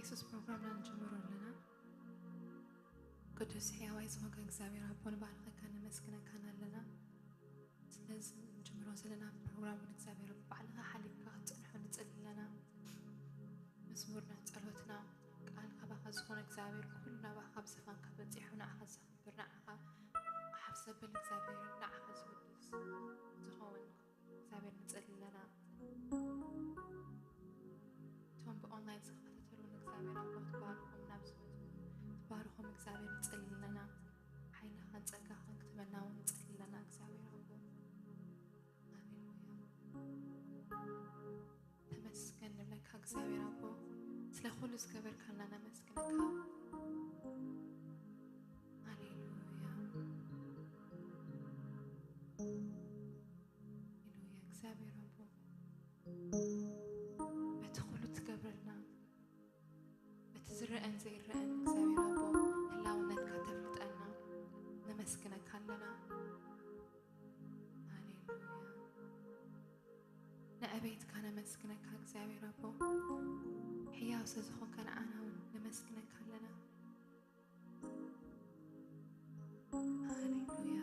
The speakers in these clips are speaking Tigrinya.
የሱስ ፕሮግራምና ንጅምሮ ኣለና። ቅዱስ ሕያዋይ ዝኾንካ እግዚኣብሔር ኣቦ ንባርኸካ ነመስግነካን ኣለና። ስለዚ ንጅምሮ ዘለና ፕሮግራም እውን እግዚኣብሔር ባዕልኻ ሓሊፍካ ክትፅንሖ ንፅሊ ኣለና። መዝሙርና ጸሎትና ቃል ካባኻ ዝኾነ እግዚኣብሔር ኩሉ ናባኻ ብዝፋንካ በጺሑ ንዓኻ ዘኽብር ንዓኻ ሓፍ ዘብል እግዚኣብሔር ንዓኻ ዝውድስ ዝኸውን እግዚኣብሔር ንጸሊ ኣለና። እቶም ብኦንላይን ዝኸታተሉን እግዚኣብሔር ኣቦ ትባርኾም ናብ ዝመፁ ትባርኾም እግዚኣብሔር ንጸሊ ኣለና። ሓይልኻን ጸጋኻን ክትመናውን ንጸሊ ኣለና እግዚኣብሔር ኣቦ። ሃሌሉያ። ተመስገን ንብለካ እግዚኣብሔር ኣቦ ስለ ኩሉ ዝገበርካልና ነመስግነካ። ሃሌሉያ። ሃሌሉያ እግዚኣብሔር ኣቦ በቲ ኩሉ ትገብረልና በቲ ዝረአን ዘይረአን እግዚኣብሔር ኣቦ ህላውነትካ ተፍልጠና ነመስግነካ ኣለና። ሃሌሉያ። ንዕቤትካ ነመስግነካ እግዚኣብሔር ኣቦ ሕያው ስለ ዝኾንካ ንዓና እውን ነመስግነካ ኣለና። ሃሌሉያ።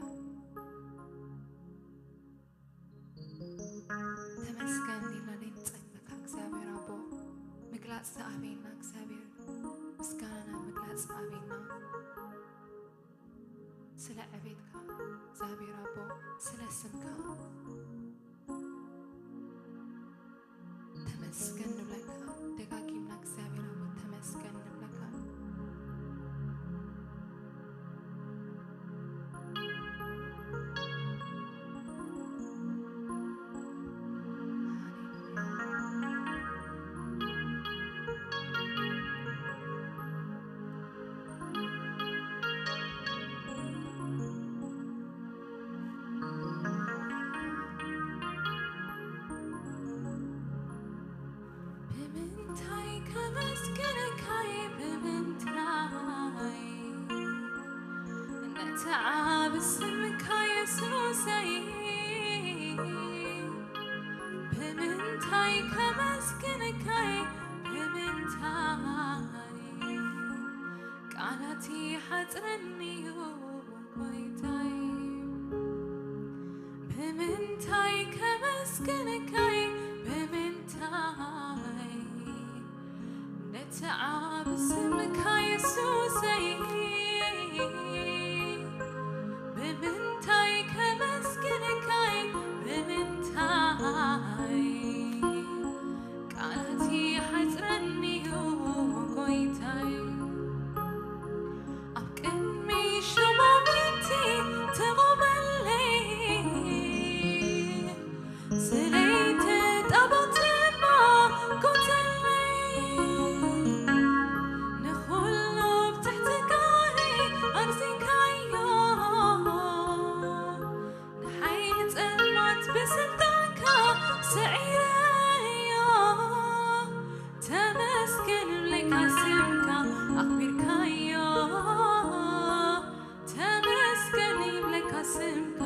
ተመስገን ኢልና ነንጸግበካ እግዚኣብሔር ኣቦ ምግላጽ ተኣበየና እግዚኣብሔር ምስጋናና ምግላጽ ተኣበየና። ስለ ዕቤትካ እግዚኣብሔር ኣቦ ስለ ስምካ ተመስገን ንብለካ። ደጋጊምና እግዚኣብሔር ኣቦ ተመስገን ንብለካ። ብምንታይ ከመስግነካይ ብምንታይ ነቲ ዓቢ ስምካ የሱሰይ ብምንታይ ከመስግነካይ ብምንታይ ቃላት ይሓጽረኒ እዩ ጎይታይ ብምንታይ ከመስግነካይ ብምንታይ ነቲ ዓቢ ስምካ የሱሰይ ብምንታይ ከመስግነካይ ብምንታይ ቃላት ይሓጽረኒ እዩ ጎይታይ ኣብ ቅድሚ ሹማምንቲ ትቑመለይ ስለይቲ ጣባትና ኮተለይ ንኹሉ ብትሕቲ ጋሪ ኣግዚካዮ ንሓይሊ ጸልማት ብስልጣንካ ስዒረዮ ተመስገን ብለካ ስምካ ኣኽቢርካዮ ተመስገን ይብለካ ስምካ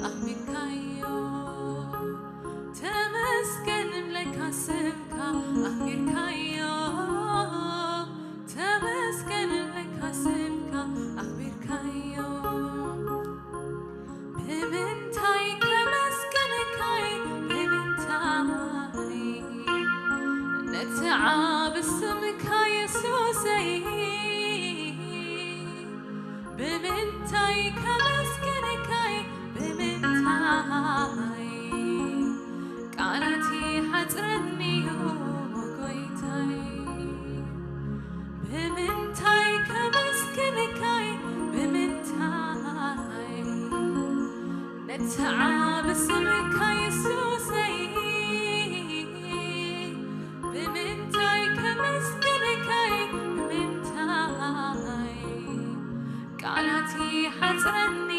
ኣኽቢርካዮ ተመስገን ይብለካ ስምካ ኣኽቢርካዮ ተመስገን ይብለካ ስምካ ኣኽቢርካዮ ብምንታይ ከመስግነካይ ብምንታይ ነቲ ዓቢ ስምካ የሱሰይ ብምንታይ ከመስግነካይ ብምንታይ ቃላት ይሓጽረኒ እዩ ጎይታይ ብምንታይ ከመስግነካይ ብምንታይ ነቲ ዓቢ ስምካ የሱሰይ ብምንታይ ከመስግነካይ ብምንታይ ቃላት ይሓጽረኒ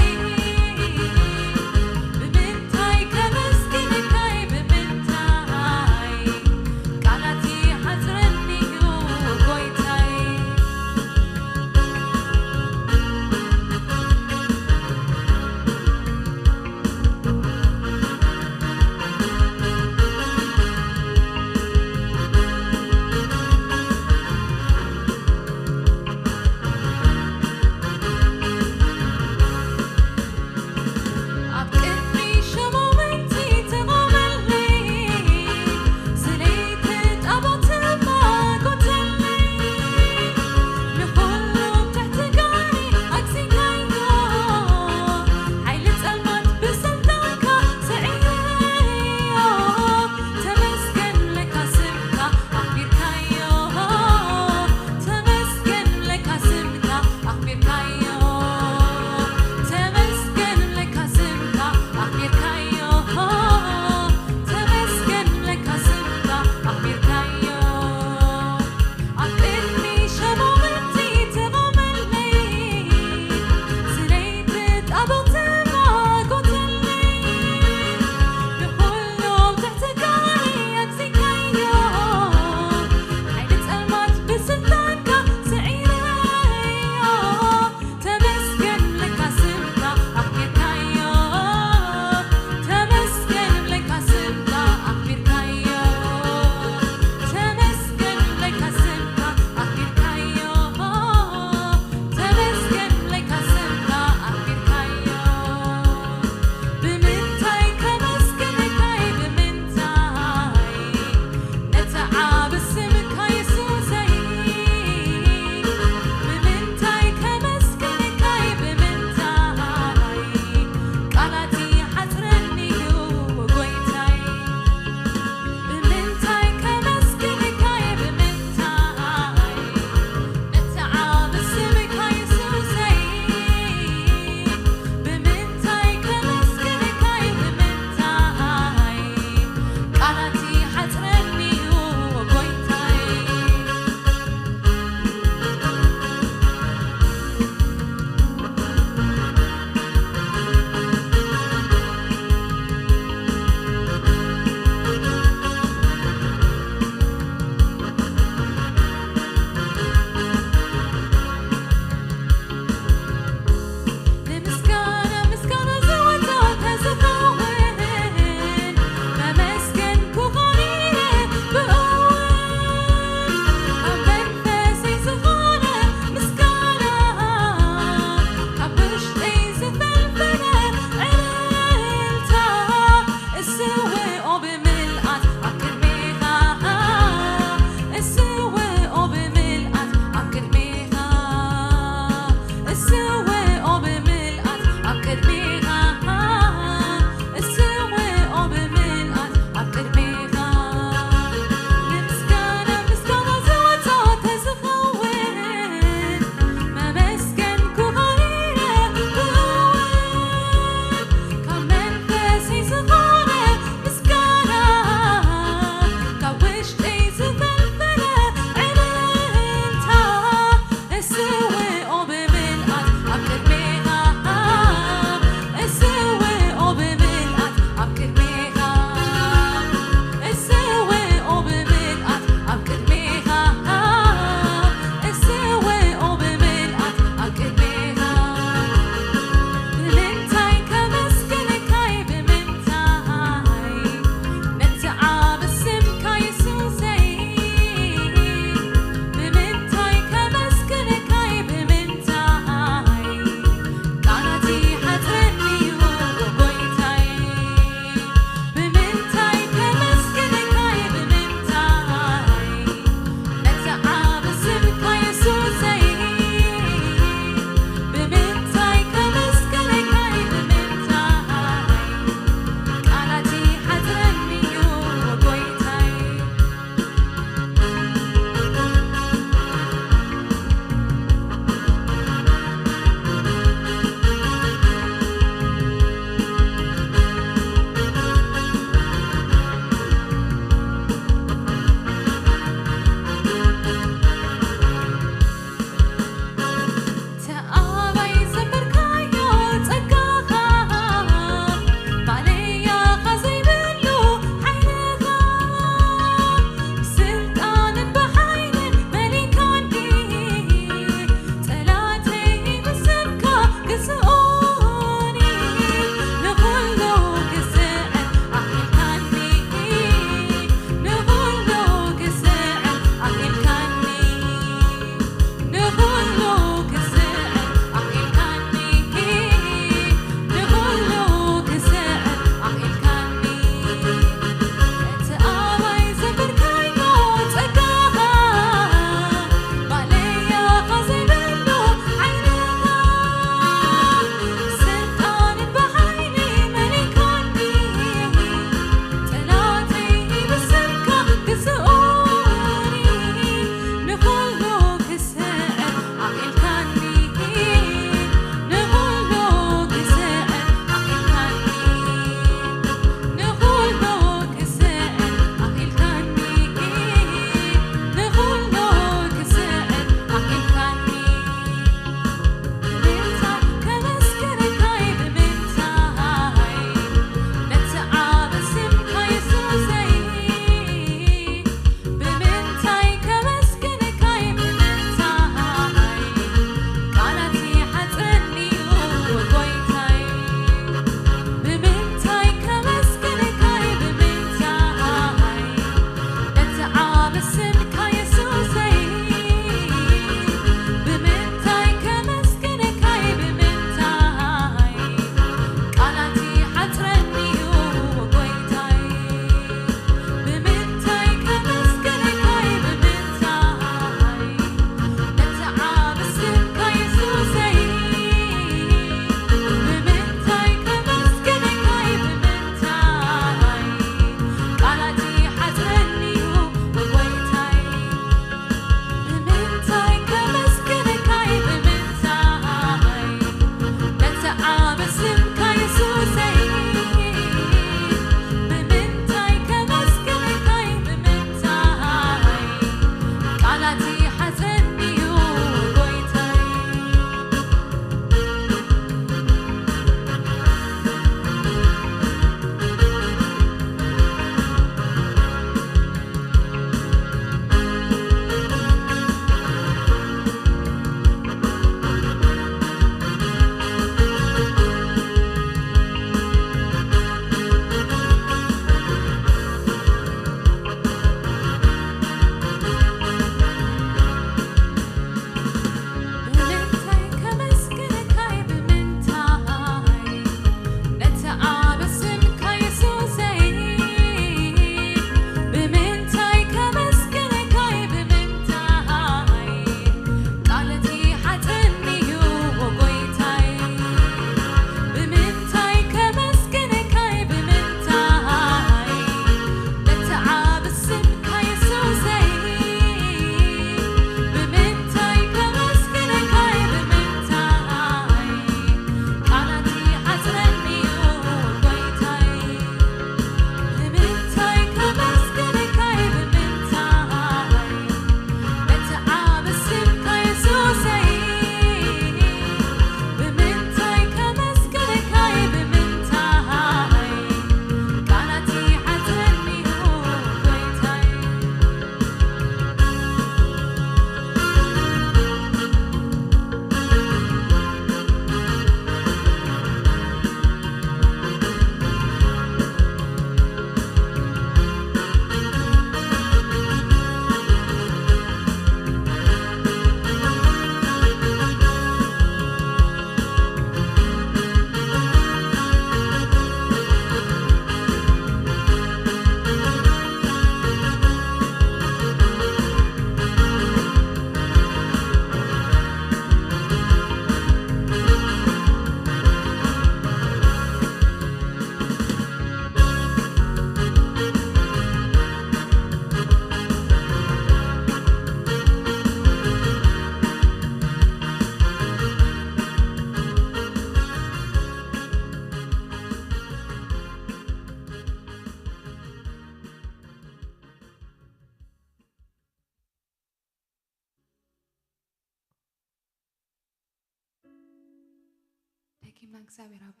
ኢምና እግዚኣብሔር ኣቦ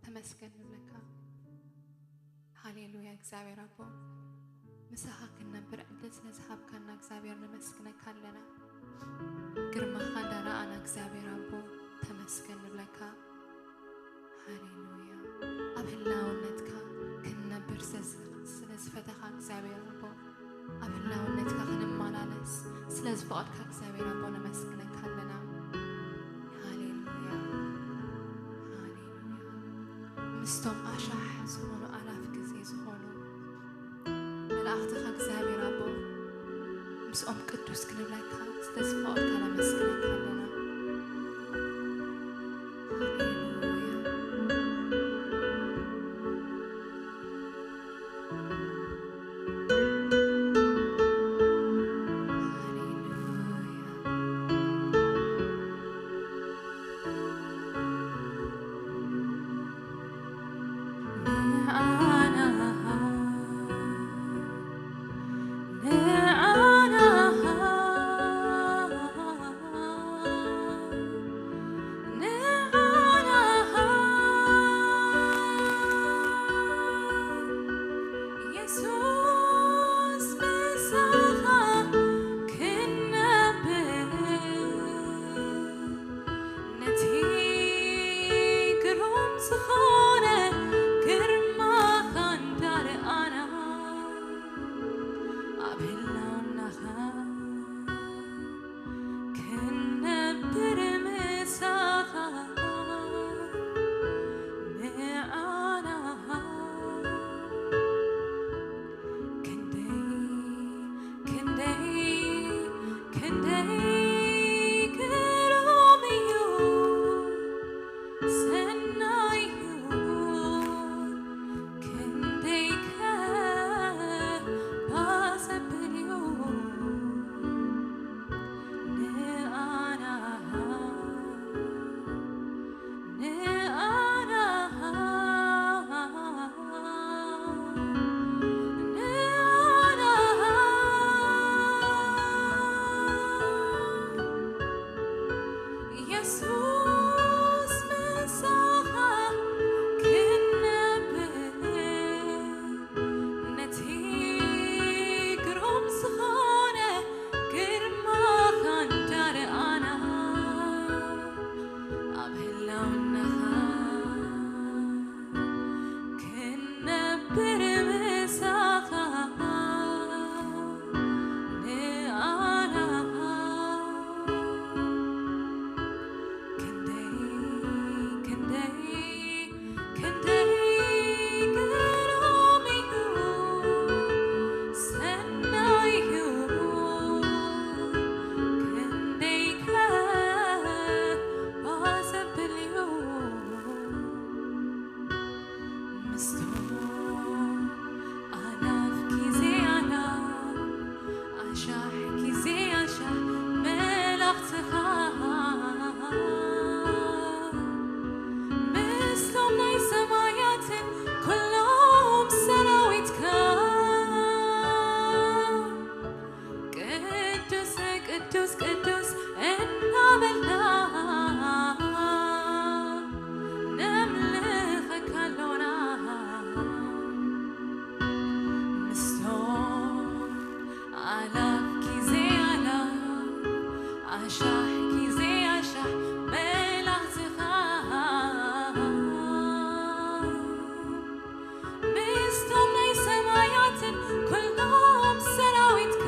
ተመስገን ንብለካ። ሃሌሉያ እግዚኣብሔር ኣቦ፣ ምሳኻ ክንነብር ዕድል ስለ ዝሃብካና እግዚኣብሔር ነመስግነካ ኣለና። ግርማኻ እንዳረኣና እግዚኣብሔር ኣቦ ተመስገን ንብለካ። ሃሌሉያ። ኣብ ህላውነትካ ክንነብር ስለ ዝ- ስለ ዝፈተኻ እግዚኣብሔር ኣቦ፣ ኣብ ህላውነትካ ክንመላለስ ስለ ዝፈቐድካ እግዚኣብሔር ኣቦ ነመስግነካ ኣለና። ሃሌሉያ። ሃሌሉያ። ምስቶም ኣሻሕ ዝኾኑ ኣላፍ ግዜ ዝኾኑ መላእኽትኻ እግዚኣብሔር ኣቦ ምስኦም ቅዱስ ክንብለካ ስለ ዝፈቐድካ ነመስግነካ ኣለና። ሃሌሉያ። የሱስ ምሳኻ ክነብር፣ ነቲ ግሩም ዝኾነ ግርማኻ እንዳረኣና፣ ኣብ ህላውናኻ ክንነብር ምሳኻ ንዓና ክንደይ፣ ክንደይ፣ ክንደይ ግሩም እዩ። ሰናይ ህይወት ክንደይ ከ ባሰብልዩ ንኣና፣ ንኣና፣ ንኣና። የሱስ ምሳኻ ክነብር፣ ነቲ ግሩም ዝኾነ ግርማኻ እንዳረኣና፣ ኣብ ህላውናኻ ክንነብር ምሳኻ ንኣና። ክንደይ፣ ክንደይ፣ ክንደይ ግሩም እዩ ሰናይ ህይወት፣ ክንደይ ከ ባሰብልዩ ምስቶም ኣላፍ ግዜ ኣላፍ፣ ኣሻሕ ግዜ ኣሻሕ መላእኽትኻ፣ ምስቶም ናይ ሰማያትን ኩሎም ሰራዊትካ፣ ቅዱስ፣ ቅዱስ፣ ቅዱስ እናበልና ነምልኸካ ኣሎና። ምስቶም ኣላፍ ግዜ ኣላፍ፣ ኣሻሕ ግዜ ኣሻሕ መላእኽትኻ፣ ምስቶም ናይ ሰማያትን ኩሎም ሰራዊትካ፣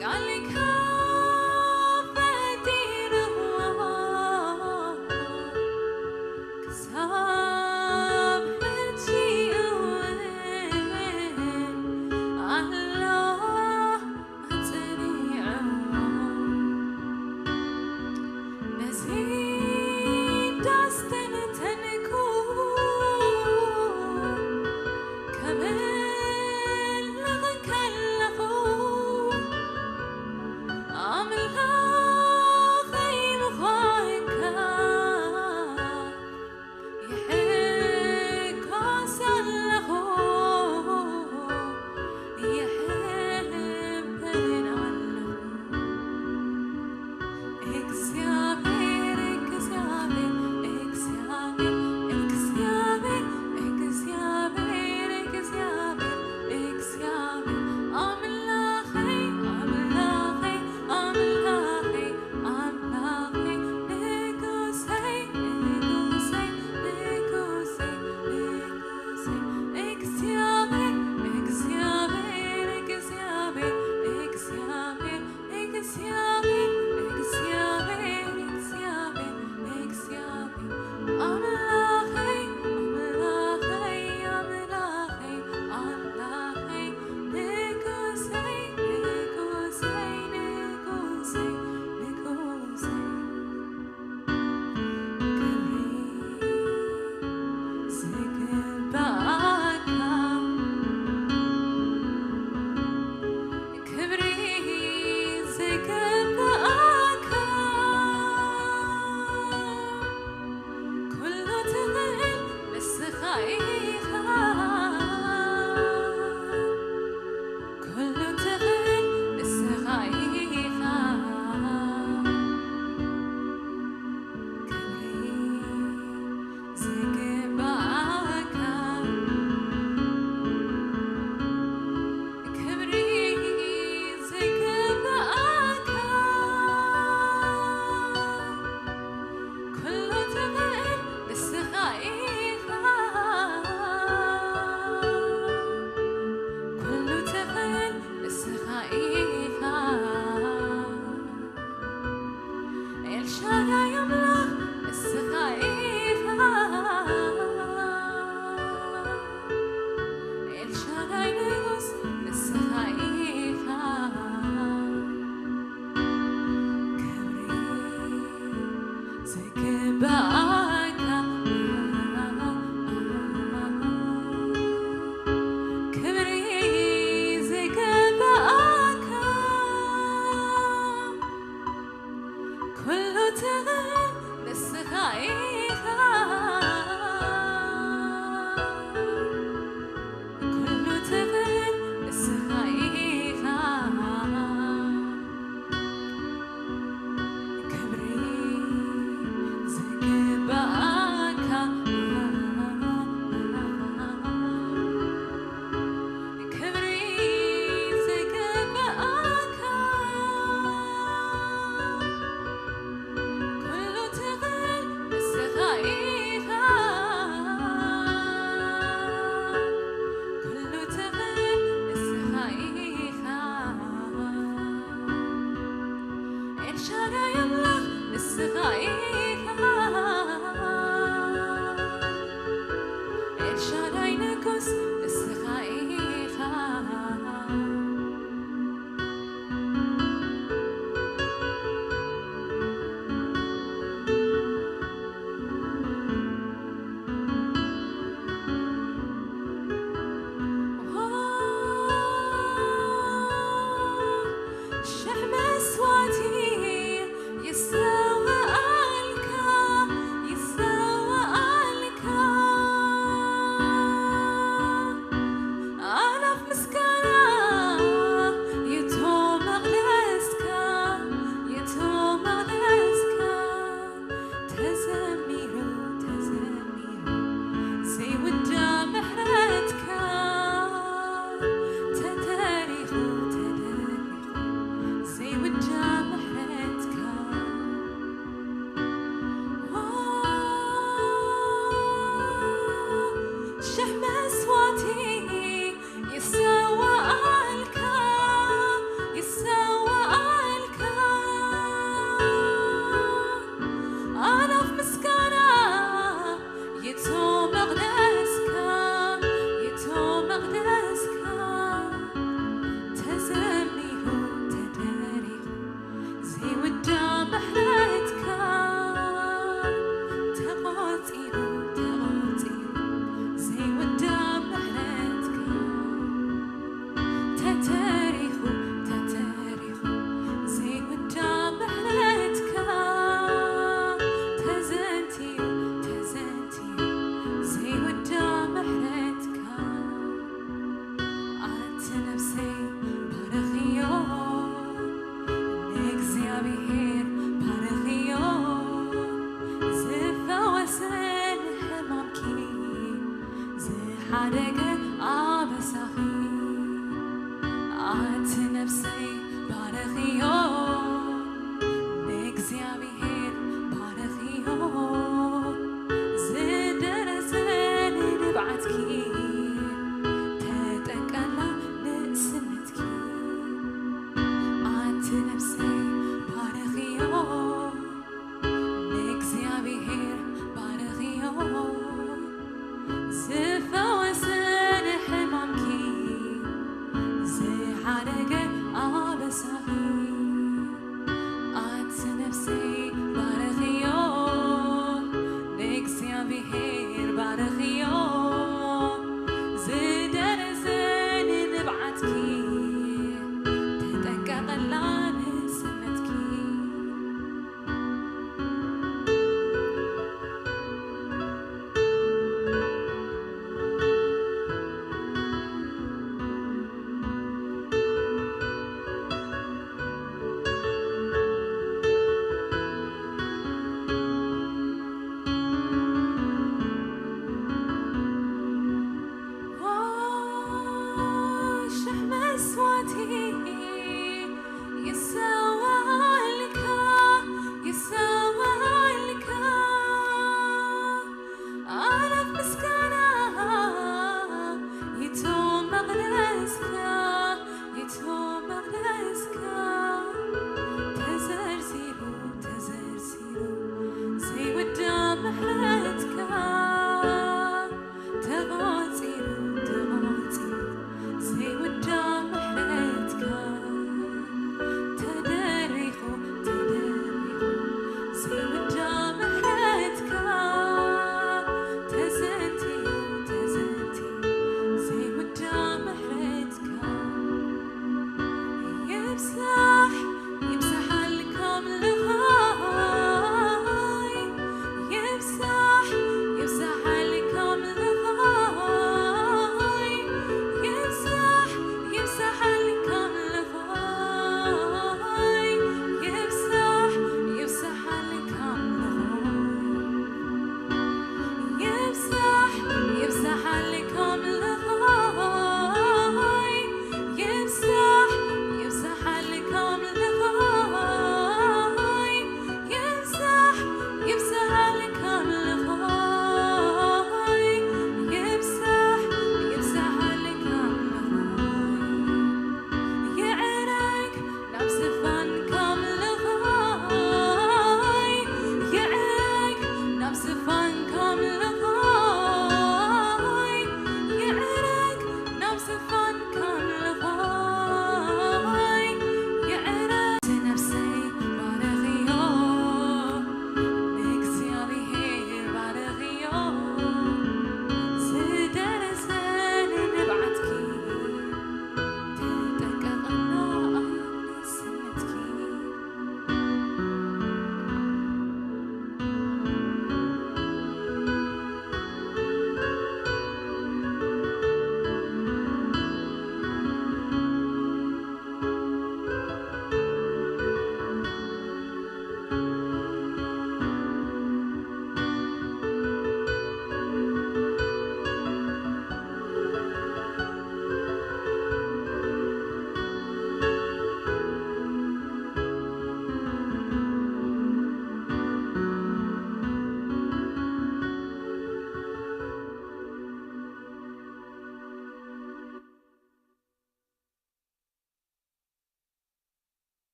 ቃልካ ፈጢርዎ ክሳብ ሕጂ እውን ኣሎ ኣጽኒዕዎ። ነዚ ዳስ ተንተንኩ፣ ከምልኽ ከለኹ፣ ኣምላኸይ ምዃንካ ይሕጎስ ኣለኹ፣ ይሕበን ኣለኹ። እግዚኣብሔር፣ እግዚኣብሔር፣ እግዚኣብሔር፣ እግዚኣብሔር፣ እግዚኣብሔር፣ እግዚኣብሔር፣ ኣምላኸይ፣ ኣምላኸይ፣ ኣምላኸይ፣ ኣምላኸይ፣ ንጉሰይ፣ ንጉሰይ፣ ንጉሰይ፣ ንጉሰይ፣ እግዚኣብሔር፣ እግዚኣብሔር፣ እግዚኣብሔር፣ እግዚኣብሔር፣ እግዚኣብሔር፣ እግዚኣብሔር፣ እግዚኣብሔር፣ እግዚኣብሔር፣ ኣምላኸይ፣ ኣምላኸይ፣ ኣምላኸይ፣ ኣምላኸይ፣ ንጉሰይ፣ ንጉሰይ፣ ንጉሰይ፣ ንጉሰይ። ክብሪ ዝግባኣካ፣ ክብሪ ዝግባኣካ፣ ኩሉ ትኽእል ንስኻ ኢኻ። ኩሉ ትኽእል ንስኻ ኢኻ። ክብሪ ዝግባኣካ፣ ክብሪ ዝግባኣካ፣ ኩሉ ትኽእል ንስኻ ኢኻ። ኩሉ ትኽእል ንስኻ ኢኻ። ኤልሻዳይ ኣምላኽ ንስኻ ኢኻ። ኤልሻዳይ ንጉስ ንስኻ ኢኻ። ክብሪ ዝግባኣካ፣ ክብሪ ዝግባኣካ፣ ኩሉ ትኽእል ንስኻ ኢኻ። ኩሉ ትኽእል ንስኻ ኢኻ። ክብሪ ዝግባኣካ፣ ክብሪ ዝግባኣካ፣ ኩሉ ትኽእል ንስኻ ኢኻ። ኩሉ ትኽእል ንስኻ ኢኻ። ኤልሻዳይ ኣምላኽ ንስኻ ኢኻ። ኤልሻዳይ ንጉስ ንስኻ ኢኻ። ሽሕ መስዋእቲ ይሰዋኣልካ፣ ይሰዋኣልካ። ኣእላፍ ምስጋና ይእቶ መቕደስካ፣ ይእቶ መቕደስካ። ተዘሚሩ፣ ተዘሚሩ ዘይውዳእ ምሕረትካ፣ ተደሪኹ፣ ተደሪኹ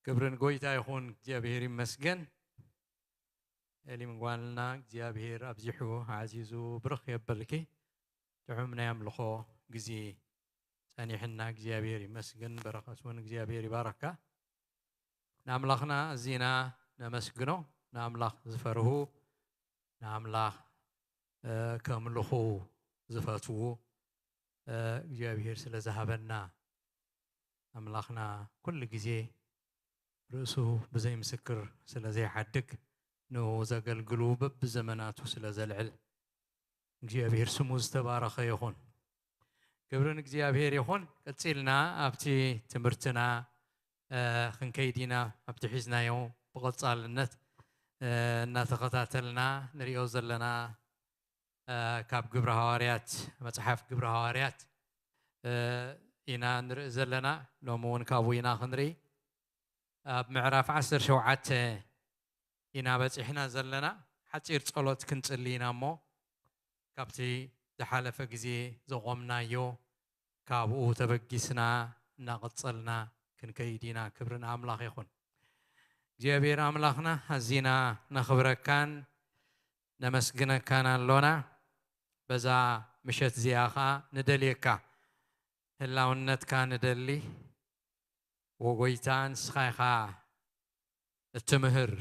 ክብሪ ንጎይታ ይኹን፣ እግዚኣብሔር ይመስገን። ኤሊ ምንጓልና እግዚኣብሔር ኣብዚሑ ዓዚዙ ብርኽ የበልኪ። ጥዑም ናይ ኣምልኾ ግዜ ጸኒሕና እግዚኣብሔር ይመስገን። በረኸት እውን እግዚኣብሔር ይባረካ። ንኣምላኽና ኣዚና ነመስግኖ። ንኣምላኽ ዝፈርሁ፣ ንኣምላኽ፣ እ፣ ከምልኹ ዝፈትዉ፣ እ፣ እግዚኣብሔር ስለ ዝሃበና፣ ኣምላኽና ኩሉ ግዜ ርእሱ ብዘይ ምስክር ስለ ዘይሓድግ፣ ንኡ ዘገልግሉ በብዘመናቱ ስለ ዘልዕል፣ እግዚኣብሔር ስሙ ዝተባረኸ ይኹን። ክብሪ ንእግዚኣብሔር ይኹን። ቀጺልና ኣብቲ ትምህርትና፣ እ፣ ክንከይድ ኢና። ኣብቲ ሒዝናዮ ብቐጻልነት፣ እ፣ እናተኸታተልና ንሪኦ ዘለና፣ እ፣ ካብ ግብረ ሃዋርያት፣ መጽሓፍ ግብረ ሃዋርያት፣ እ፣ ኢና ንርኢ ዘለና። ሎሚ እውን ካብኡ ኢና ክንርኢ። ኣብ ምዕራፍ ዓሰርተ ሸውዓተ ኢና በጺሕና ዘለና። ሓጺር ጸሎት ክንጽሊ ኢና እሞ፣ ካብቲ ዝሓለፈ ግዜ ዘቖምናዮ፣ ካብኡ ተበጊስና እናቐጸልና ክንከይድ ኢና። ክብሪ ንኣምላኽ ይኹን። እግዚኣብሔር ኣምላኽና፣ ኣዚና ነኽብረካን ነመስግነካን ኣሎና። በዛ ምሸት እዚኣ ኸኣ ንደልየካ፣ ህላውነትካ ንደሊ። ወጎይታ፣ ንስኻ ኢኻ እትምህር።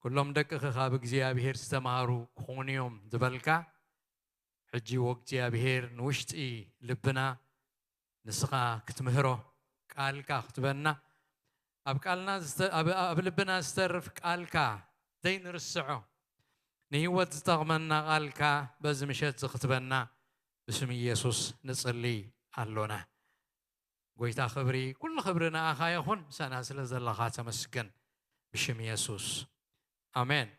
ኩሎም ደቅኺ ካብ እግዚኣብሔር ዝተማሃሩ ክኾኑ እዮም ዝበልካ፣ ሕጂ ወእግዚኣብሔር ንውሽጢ ልብና ንስኻ ክትምህሮ፣ ቃልካ ክትበና፣ ኣብ ቃልና ዝተ-፣ ኣብ፣ ኣብ ልብና ዝተርፍ ቃልካ ዘይንርስዖ፣ ንህይወት ዝጠቕመና ቃልካ በዚ ምሸት እዚ ክትበና ብስም ኢየሱስ ንጽሊ ኣሎና። ጎይታ ክብሪ፣ ኩሉ ክብሪ ንኣኻ ይኹን፣ ምሳና ስለ ዘለኻ ተመስገን፣ ብሽም የሱስ። ኣሜን።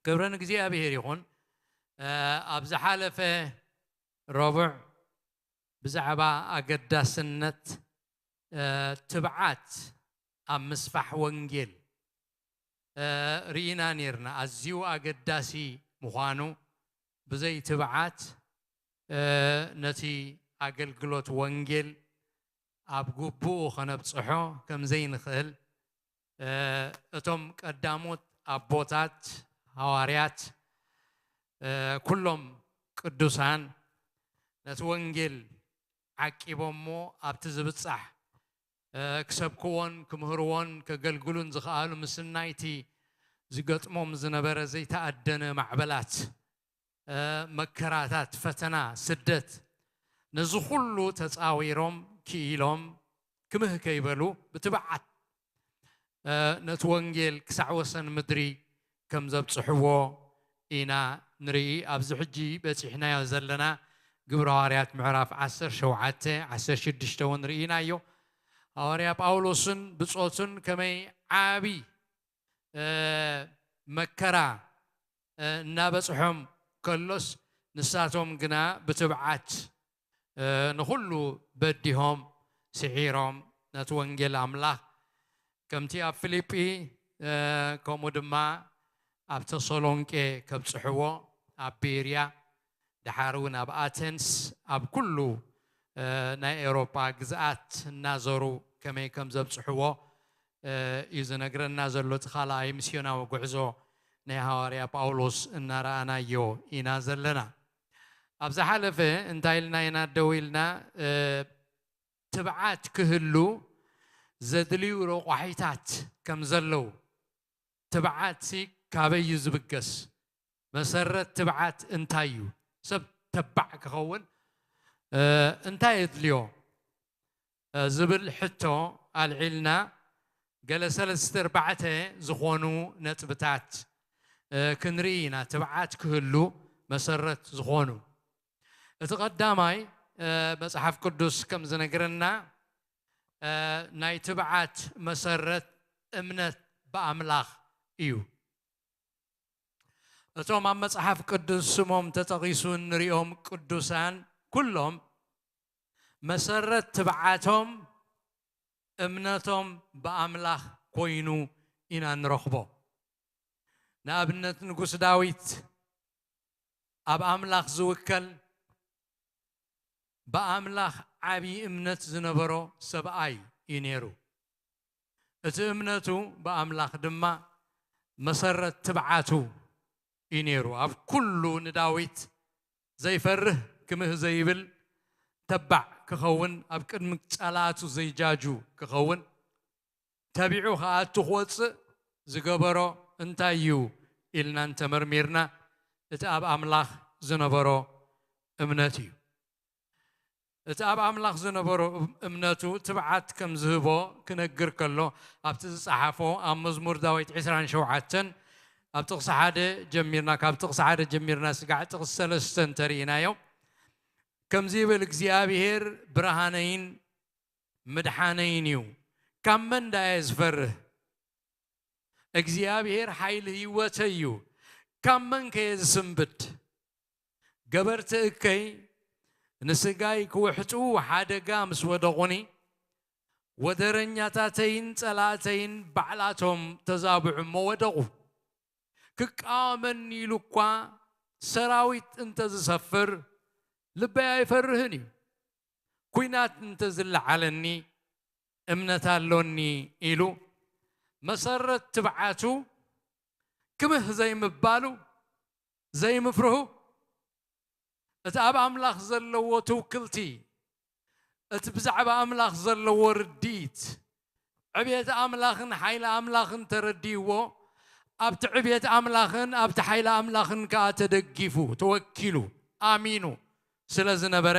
ክብሪ ንእግዚኣብሔር ይኹን። እ፣ ኣብ ዝሓለፈ ረቡዕ ብዛዕባ ኣገዳስነት፣ እ፣ ትብዓት ኣብ ምስፋሕ ወንጌል፣ እ፣ ርኢና ኔርና። ኣዝዩ ኣገዳሲ ምዃኑ፣ ብዘይ ትብዓት፣ እ፣ ነቲ ኣገልግሎት ወንጌል ኣብ ግቡኡ ከነብጽሖ ከም ዘይንኽእል፣ እ፣ እቶም ቀዳሞት ኣቦታት፣ ሃዋርያት፣ እ፣ ኩሎም ቅዱሳን ነቲ ወንጌል ዓቂቦሞ ኣብቲ ዝብጻሕ፣ እ፣ ክሰብክዎን ክምህርዎን ከገልግሉን ዝኸኣሉ፣ ምስናይቲ ዝገጥሞም ዝነበረ ዘይተኣደነ ማዕበላት፣ እ፣ መከራታት፣ ፈተና፣ ስደት፣ ነዚ ኩሉ ተጻዊሮም ክኢሎም ክምህ ከይበሉ ብትብዓት፣ እ፣ ነቲ ወንጌል ክሳዕ ወሰን ምድሪ ከም ዘብጽሕዎ ኢና ንርኢ። ኣብዚ ሕጂ በጺሕናዮ ዘለና ግብረ ሃዋርያት ምዕራፍ ዓሰርተ ሸውዓተ፣ ዓሰርተ ሽዱሽተ እውን ርኢናዮ። ሃዋርያ ጳውሎስን ብጾቱን ከመይ ዓቢ፣ እ፣ መከራ፣ እ፣ እናበጽሖም ከሎስ፣ ንሳቶም ግና ብትብዓት፣ እ፣ ንኹሉ በዲሆም፣ ስዒሮም፣ ነቲ ወንጌል ኣምላኽ ከምቲ ኣብ ፊልጲ፣ እ፣ ከምኡ ድማ ኣብ ተሰሎንቄ ከብጽሕዎ፣ ኣብ ቤርያ፣ ደሓር እውን ኣብ ኣቴንስ፣ ኣብ ኩሉ፣ እ፣ ናይ ኤውሮጳ ግዝኣት እናዞሩ ከመይ ከም ዘብጽሕዎ፣ እ፣ እዩ ዝነግረና ዘሎ። እቲ ካልኣይ ሚስዮናዊ ጉዕዞ ናይ ሃዋርያ ጳውሎስ እናረኣናዮ ኢና ዘለና። ኣብ ዝሓለፈ እንታይ ኢልና ኢና ደው ኢልና? እ፣ ትብዓት ክህሉ ዘድልዩ ረቋሒታት ከም ዘለዉ፣ ትብዓትሲ ካበይ እዩ ዝብገስ? መሰረት ትብዓት እንታይ እዩ? ሰብ ተባዕ ክኸውን፣ እ፣ እንታይ የድልዮ? እ፣ ዝብል ሕቶ ኣልዒልና፣ ገለ ሰለስተ ኣርባዕተ ዝኾኑ ነጥብታት፣ እ፣ ክንርኢ ኢና፣ ትብዓት ክህሉ መሰረት ዝኾኑ። እቲ ቀዳማይ፣ እ፣ መጽሓፍ ቅዱስ ከም ዝነግረና፣ እ፣ ናይ ትብዓት መሰረት እምነት ብኣምላኽ እዩ። እቶም ኣብ መጽሓፍ ቅዱስ ስሞም ተጠቒሱ እንሪኦም ቅዱሳን ኩሎም መሰረት ትብዓቶም እምነቶም ብኣምላኽ ኮይኑ ኢና ንረኽቦ። ንኣብነት ንጉስ ዳዊት ኣብ ኣምላኽ ዝውከል ብኣምላኽ ዓቢ እምነት ዝነበሮ ሰብኣይ እዩ ነይሩ። እቲ እምነቱ ብኣምላኽ ድማ መሰረት ትብዓቱ እዩ ነይሩ። ኣብ ኩሉ ንዳዊት ዘይፈርህ ክምህ ዘይብል ተባዕ ክኸውን፣ ኣብ ቅድሚ ጸላእቱ ዘይጃጁ ክኸውን፣ ተቢዑ ክኣቱ ክወጽእ ዝገበሮ እንታይ እዩ ኢልና እንተመርሚርና፣ እቲ ኣብ ኣምላኽ ዝነበሮ እምነት እዩ። እቲ ኣብ ኣምላኽ ዝነበሮ እምነቱ ትብዓት ከም ዝህቦ ክነግር ከሎ፣ ኣብቲ ዝጸሓፎ ኣብ መዝሙር ዳዊት ዕስራን ሸውዓተን ኣብ ጥቕሲ ሓደ ጀሚርና፣ ካብ ጥቕሲ ሓደ ጀሚርና ስጋዕ ጥቕሲ ሰለስተ እንተርኢናዮ፣ ከምዚ ይብል፣ እግዚኣብሔር ብርሃነይን ምድሓነይን እዩ፣ ካብ መን ደኣ እየ ዝፈርህ? እግዚኣብሔር ሓይሊ ህይወተይ እዩ፣ ካብ መን ከ እየ ዝስንብድ? ገበርቲ እከይ ንስጋይ ክውሕጡ ሓደጋ ምስ ወደቑኒ፣ ወደረኛታተይን ጸላእተይን ባዕላቶም ተዛብዑ እሞ ወደቑ። ክቃወመኒ ኢሉ እኳ ሰራዊት እንተ ዝሰፍር፣ ልበይ ኣይፈርህን እዩ። ኲናት እንተ ዝለዓለኒ፣ እምነት ኣሎኒ ኢሉ፣ መሰረት ትብዓቱ ክምህ ዘይምባሉ፣ ዘይምፍርሁ፣ እቲ ኣብ ኣምላኽ ዘለዎ ትውክልቲ፣ እቲ ብዛዕባ ኣምላኽ ዘለዎ ርድኢት፣ ዕብየት ኣምላኽን ሓይሊ ኣምላኽን ተረዲእዎ፣ ኣብቲ ዕብየት ኣምላኽን ኣብቲ ሓይሊ ኣምላኽን ከኣ ተደጊፉ፣ ተወኪሉ፣ ኣሚኑ ስለ ዝነበረ፣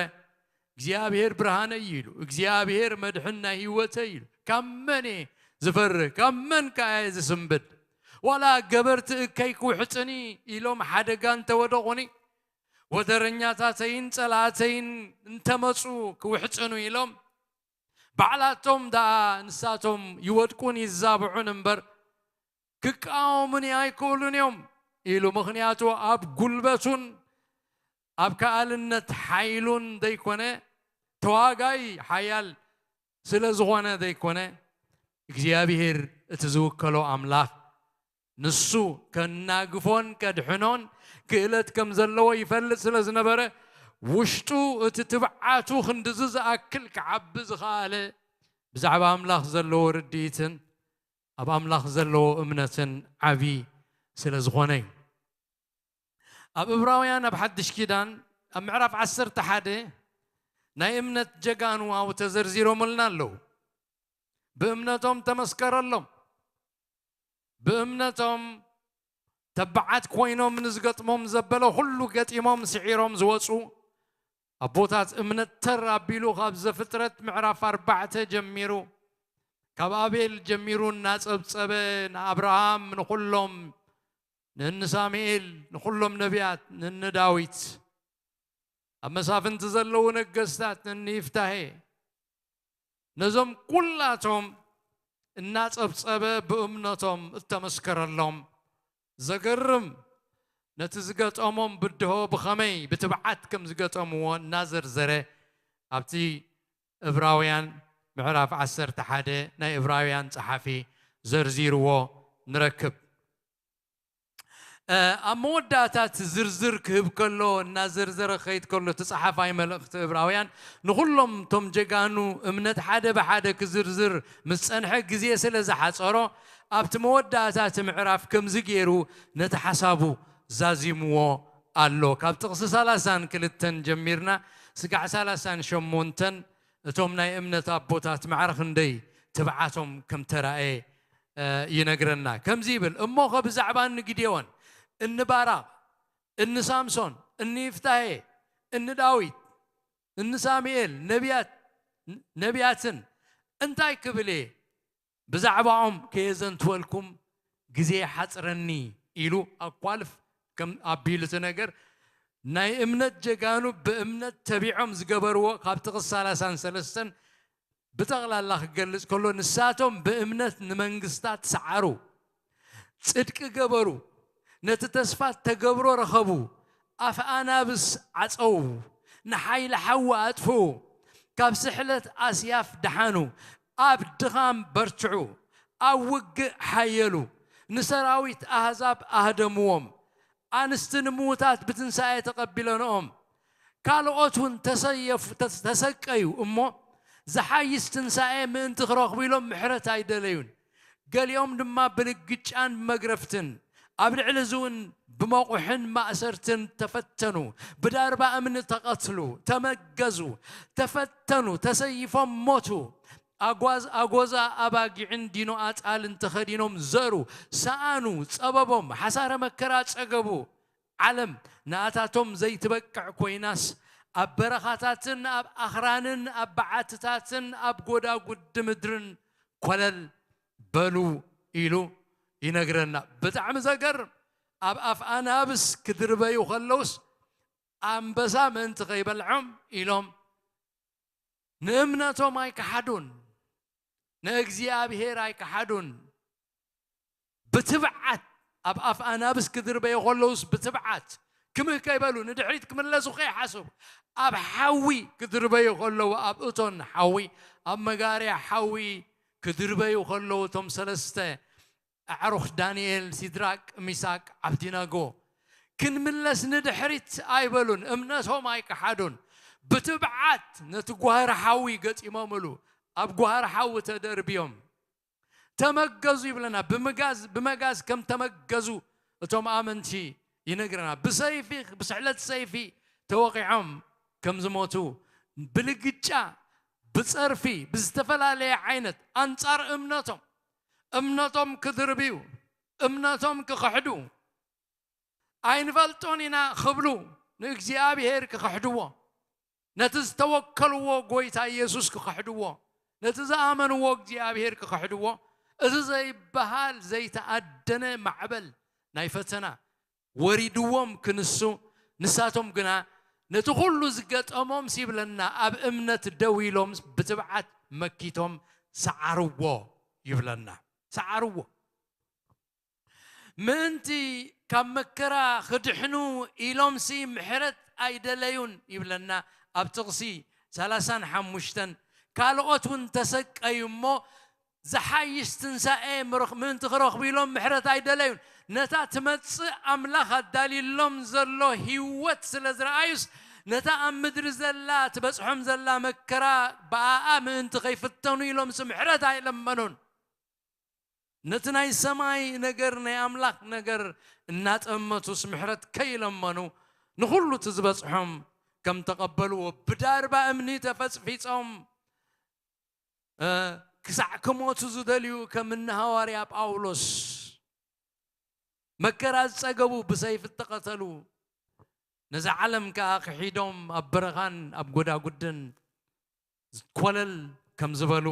እግዚኣብሔር ብርሃነይ እዩ ኢሉ፣ እግዚኣብሔር መድሕን ናይ ህይወተይ እዩ ኢሉ፣ ካብ መን እየ ዝፈርህ? ካብ መን ከኣ እየ ዝስንብድ? ዋላ ገበርቲ እከይ ክውሕጥኒ ኢሎም ሓደጋ እንተወደቑኒ፣ ወደረኛታተይን ጸላእተይን እንተመጹ ክውሕጥኑ ኢሎም፣ ባዕላቶም ደኣ ንሳቶም ይወድቁን ይዛብዑን እምበር፣ ክቃወሙኒ ኣይክእሉን እዮም ኢሉ። ምኽንያቱ ኣብ ጉልበቱን ኣብ ከኣልነት ሓይሉን ዘይኮነ፣ ተዋጋኢ ሓያል ስለ ዝኾነ ዘይኮነ፣ እግዚኣብሔር እቲ ዝውከሎ ኣምላኽ ንሱ ከናግፎን ከድሕኖን ክእለት ከም ዘለዎ ይፈልጥ ስለ ዝነበረ፣ ውሽጡ እቲ ትብዓቱ ክንድዚ ዝኣክል ክዓቢ ዝኸኣለ ብዛዕባ ኣምላኽ ዘለዎ ርድኢትን ኣብ ኣምላኽ ዘለዎ እምነትን ዓቢ ስለ ዝኾነ እዩ። ኣብ እብራውያን ኣብ ሓድሽ ኪዳን ኣብ ምዕራፍ ዓሰርተ ሓደ ናይ እምነት ጀጋኑ ኣብኡ ተዘርዚሮምልና ኣለዉ። ብእምነቶም ተመስከረሎም። ብእምነቶም ተባዓት ኮይኖም ንዝገጥሞም ዘበለ ኩሉ ገጢሞም ስዒሮም ዝወፁ ኣቦታት እምነት ተር ኣቢሉ ካብ ዘፍጥረት ምዕራፍ ኣርባዕተ ጀሚሩ፣ ካብ ኣቤል ጀሚሩ እናጸብጸበ ንኣብርሃም፣ ንኹሎም፣ ንእኒ ሳሙኤል፣ ንኹሎም ነቢያት፣ ንእኒ ዳዊት፣ ኣብ መሳፍንቲ ዘለዉ ነገስታት፣ ንእኒ ይፍታሄ፣ ነዞም ኩላቶም እናጸብጸበ ብእምነቶም እተመስከረሎም። ዘገርም፣ ነቲ ዝገጠሞም ብድሆ ብኸመይ ብትብዓት ከም ዝገጠምዎ እናዘርዘረ ኣብቲ እብራውያን ምዕራፍ ዓሰርተ ሓደ ናይ እብራውያን ጸሓፊ ዘርዚርዎ ንረክብ። እ፣ ኣብ መወዳእታ እቲ ዝርዝር ክህብ ከሎ፣ እናዘርዘረ ክኸይድ ከሎ፣ እቲ ጸሓፋይ መልእኽቲ እብራውያን ንኹሎም እቶም ጀጋኑ እምነት ሓደ ብሓደ ክዝርዝር ምስ ጸንሐ፣ ግዜ ስለ ዝሓጸሮ፣ ኣብቲ መወዳእታ እቲ ምዕራፍ ከምዚ ገይሩ ነቲ ሓሳቡ ዛዚምዎ ኣሎ። ካብ ጥቕሲ ሰላሳን ክልተን ጀሚርና ስጋዕ ሰላሳን ሸሞንተን እቶም ናይ እምነት ኣቦታት ማዕረ ክንደይ ትብዓቶም ከም ተራእየ፣ እ፣ ይነግረና። ከምዚ ይብል፣ እሞኸ ብዛዕባ እኒ ጊዴዎን፣ እኒ ባራቕ፣ እኒ ሳምሶን፣ እኒ ይፍታሄ፣ እኒ ዳዊት፣ እኒ ሳሙኤል፣ ነቢያት፣ ነቢያትን እንታይ ክብል እየ? ብዛዕባኦም ከየዘንትወልኩም ግዜ ይሓጽረኒ ኢሉ ኣኳልፍ ከም ኣቢሉ እቲ ነገር ናይ እምነት ጀጋኑ ብእምነት ተቢዖም ዝገበርዎ ካብ ጥቕሲ ሰላሳን ሰለስተን ብጠቕላላ ክገልጽ ከሎ፣ ንሳቶም ብእምነት ንመንግስታት ሰዓሩ፣ ጽድቂ ገበሩ፣ ነቲ ተስፋ ተገብሮ ረኸቡ፣ ኣፍ ኣናብስ ዓጸዉ፣ ንሓይሊ ሓዊ ኣጥፍኡ፣ ካብ ስሕለት ኣስያፍ ደሓኑ፣ ኣብ ድኻም በርትዑ፣ ኣብ ውግእ ሓየሉ፣ ንሰራዊት ኣህዛብ ኣህደምዎም፣ ኣንስቲ ንምዉታት ብትንሳኤ ተቐቢለንኦም፣ ካልኦት እውን ተሰየፉ፣ ተስ-፣ ተሰቀዩ እሞ፣ ዝሓይሽ ትንሳኤ ምእንቲ ክረኽቡ ኢሎም ምሕረት ኣይደለዩን። ገሊኦም ድማ ብልግጫን ብመግረፍትን፣ ኣብ ልዕሊ እዚ እውን ብመቑሕን ማእሰርትን ተፈተኑ። ብዳርባ እምኒ ተቐትሉ፣ ተመገዙ፣ ተፈተኑ፣ ተሰይፎም ሞቱ። ኣጓዝ-፣ ኣጎዛ ኣባጊዕን ዲኖ ኣጣልን ተኸዲኖም ዘሩ፣ ሰኣኑ፣ ጸበቦም፣ ሓሳረ መከራ ጸገቡ። ዓለም ንኣታቶም ዘይትበቅዕ ኮይናስ፣ ኣብ በረኻታትን ኣብ ኣኽራንን ኣብ በዓትታትን ኣብ ጎዳጉዲ ምድርን ኮለል በሉ ኢሉ ይነግረና። ብጣዕሚ ዘገርም። ኣብ ኣፍ ኣናብስ ክድርበዩ ከለውስ፣ ኣንበሳ ምእንቲ ከይበልዖም ኢሎም ንእምነቶም ኣይከሓዱን፣ ንእግዚኣብሔር ኣይከሓዱን። ብትብዓት ኣብ ኣፍ ኣናብስ ክድርበዩ ከለውስ ብትብዓት ክምህ ከይበሉ፣ ንድሕሪት ክምለሱ ከይሓሰቡ፣ ኣብ ሓዊ ክድርበዩ ከለዉ፣ ኣብ እቶን ሓዊ፣ ኣብ መጋርያ ሓዊ ክድርበዩ ከለዉ፣ እቶም ሰለስተ ኣዕሩኽ ዳንኤል፣ ሲድራቅ፣ ሚሳቅ፣ ዓብዲነጎ ክንምለስ ንድሕሪት ኣይበሉን። እምነቶም ኣይከሓዱን። ብትብዓት ነቲ ጓህሪ ሓዊ ገጢሞምሉ፣ ኣብ ጓህሪ ሓዊ ተደርብዮም ተመገዙ ይብለና። ብምጋዝ፣ ብመጋዝ ከም ተመገዙ እቶም ኣመንቲ ይነግረና። ብሰይፊ፣ ብስሕለት ሰይፊ ተወቒዖም ከም ዝሞቱ፣ ብልግጫ፣ ብጸርፊ፣ ብዝተፈላለየ ዓይነት ኣንጻር እምነቶም፣ እምነቶም ክድርብዩ፣ እምነቶም ክኽሕዱ፣ ኣይንፈልጦን ኢና ክብሉ፣ ንእግዚኣብሔር ክኽሕድዎ፣ ነቲ ዝተወከልዎ ጎይታ ኢየሱስ ክኽሕድዎ፣ ነቲ ዝኣመንዎ እግዚኣብሔር ክኽሕድዎ፣ እዚ ዘይበሃል ዘይተኣደነ ማዕበል ናይ ፈተና ወሪድዎም ክንሱ፣ ንሳቶም ግና ነቲ ኩሉ ዝገጠሞም ሲብለና ኣብ እምነት ደው ኢሎም ብትብዓት መኪቶም ሰዓርዎ ይብለና። ሰዓርዎ። ምእንቲ ካብ መከራ ክድሕኑ ኢሎምሲ ምሕረት ኣይደለዩን ይብለና ኣብ ጥቕሲ ሰላሳን ሓሙሽተን። ካልኦት እውን ተሰቀዩ እሞ ዝሓይሽ ትንሳኤ ምርኽ-፣ ምእንቲ ክረኽቡ ኢሎም ምሕረት ኣይደለዩን። ነታ ትመጽእ ኣምላኽ ኣዳልዩሎም ዘሎ ህይወት ስለ ዝረኣዩስ፣ ነታ ኣብ ምድሪ ዘላ ትበጽሖም ዘላ መከራ ብኣኣ ምእንቲ ከይፍተኑ ኢሎምሲ ምሕረት ኣይለመኑን። ነቲ ናይ ሰማይ ነገር፣ ናይ ኣምላኽ ነገር እናጠመቱስ ምሕረት ከይለመኑ፣ ንኹሉ እቲ ዝበጽሖም ከም ተቐበልዎ፣ ብዳርባ እምኒ ተፈጽፊጾም፣ እ፣ ክሳዕ ክሞቱ ዝደልዩ፣ ከም እኒ ሃዋርያ ጳውሎስ፣ መከራ ዝጸገቡ፣ ብሰይፊ እተቐተሉ፣ ነዛ ዓለም ከኣ ክሒዶም ኣብ በረኻን ኣብ ጎዳጉድን ኮለል ከም ዝበሉ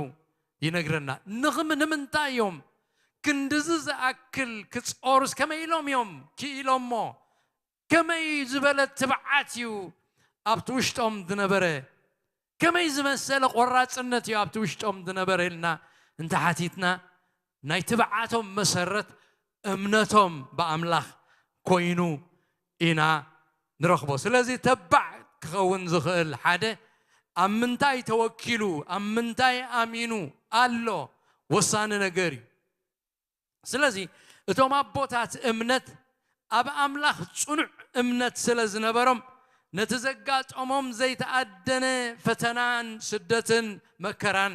ይነግረና። ንኽም-፣ ንምንታይ እዮም ክንድዚ ዝኣክል ክጾሩስ? ከመይ ኢሎም እዮም ክኢሎሞ? ከመይ ዝበለ ትብዓት እዩ ኣብቲ ውሽጦም ዝነበረ? ከመይ ዝመሰለ ቆራጽነት እዩ ኣብቲ ውሽጦም ዝነበረ ኢልና እንተሓቲትና፣ ናይ ትብዓቶም መሰረት እምነቶም ብኣምላኽ ኮይኑ ኢና ንረኽቦ። ስለዚ ተባዕ ክኸውን ዝኽእል ሓደ ኣብ ምንታይ ተወኪሉ፣ ኣብ ምንታይ ኣሚኑ ኣሎ ወሳኒ ነገር እዩ። ስለዚ እቶም ኣቦታት እምነት ኣብ ኣምላኽ ጽኑዕ እምነት ስለ ዝነበሮም፣ ነቲ ዘጋጠሞም ዘይተኣደነ ፈተናን ስደትን መከራን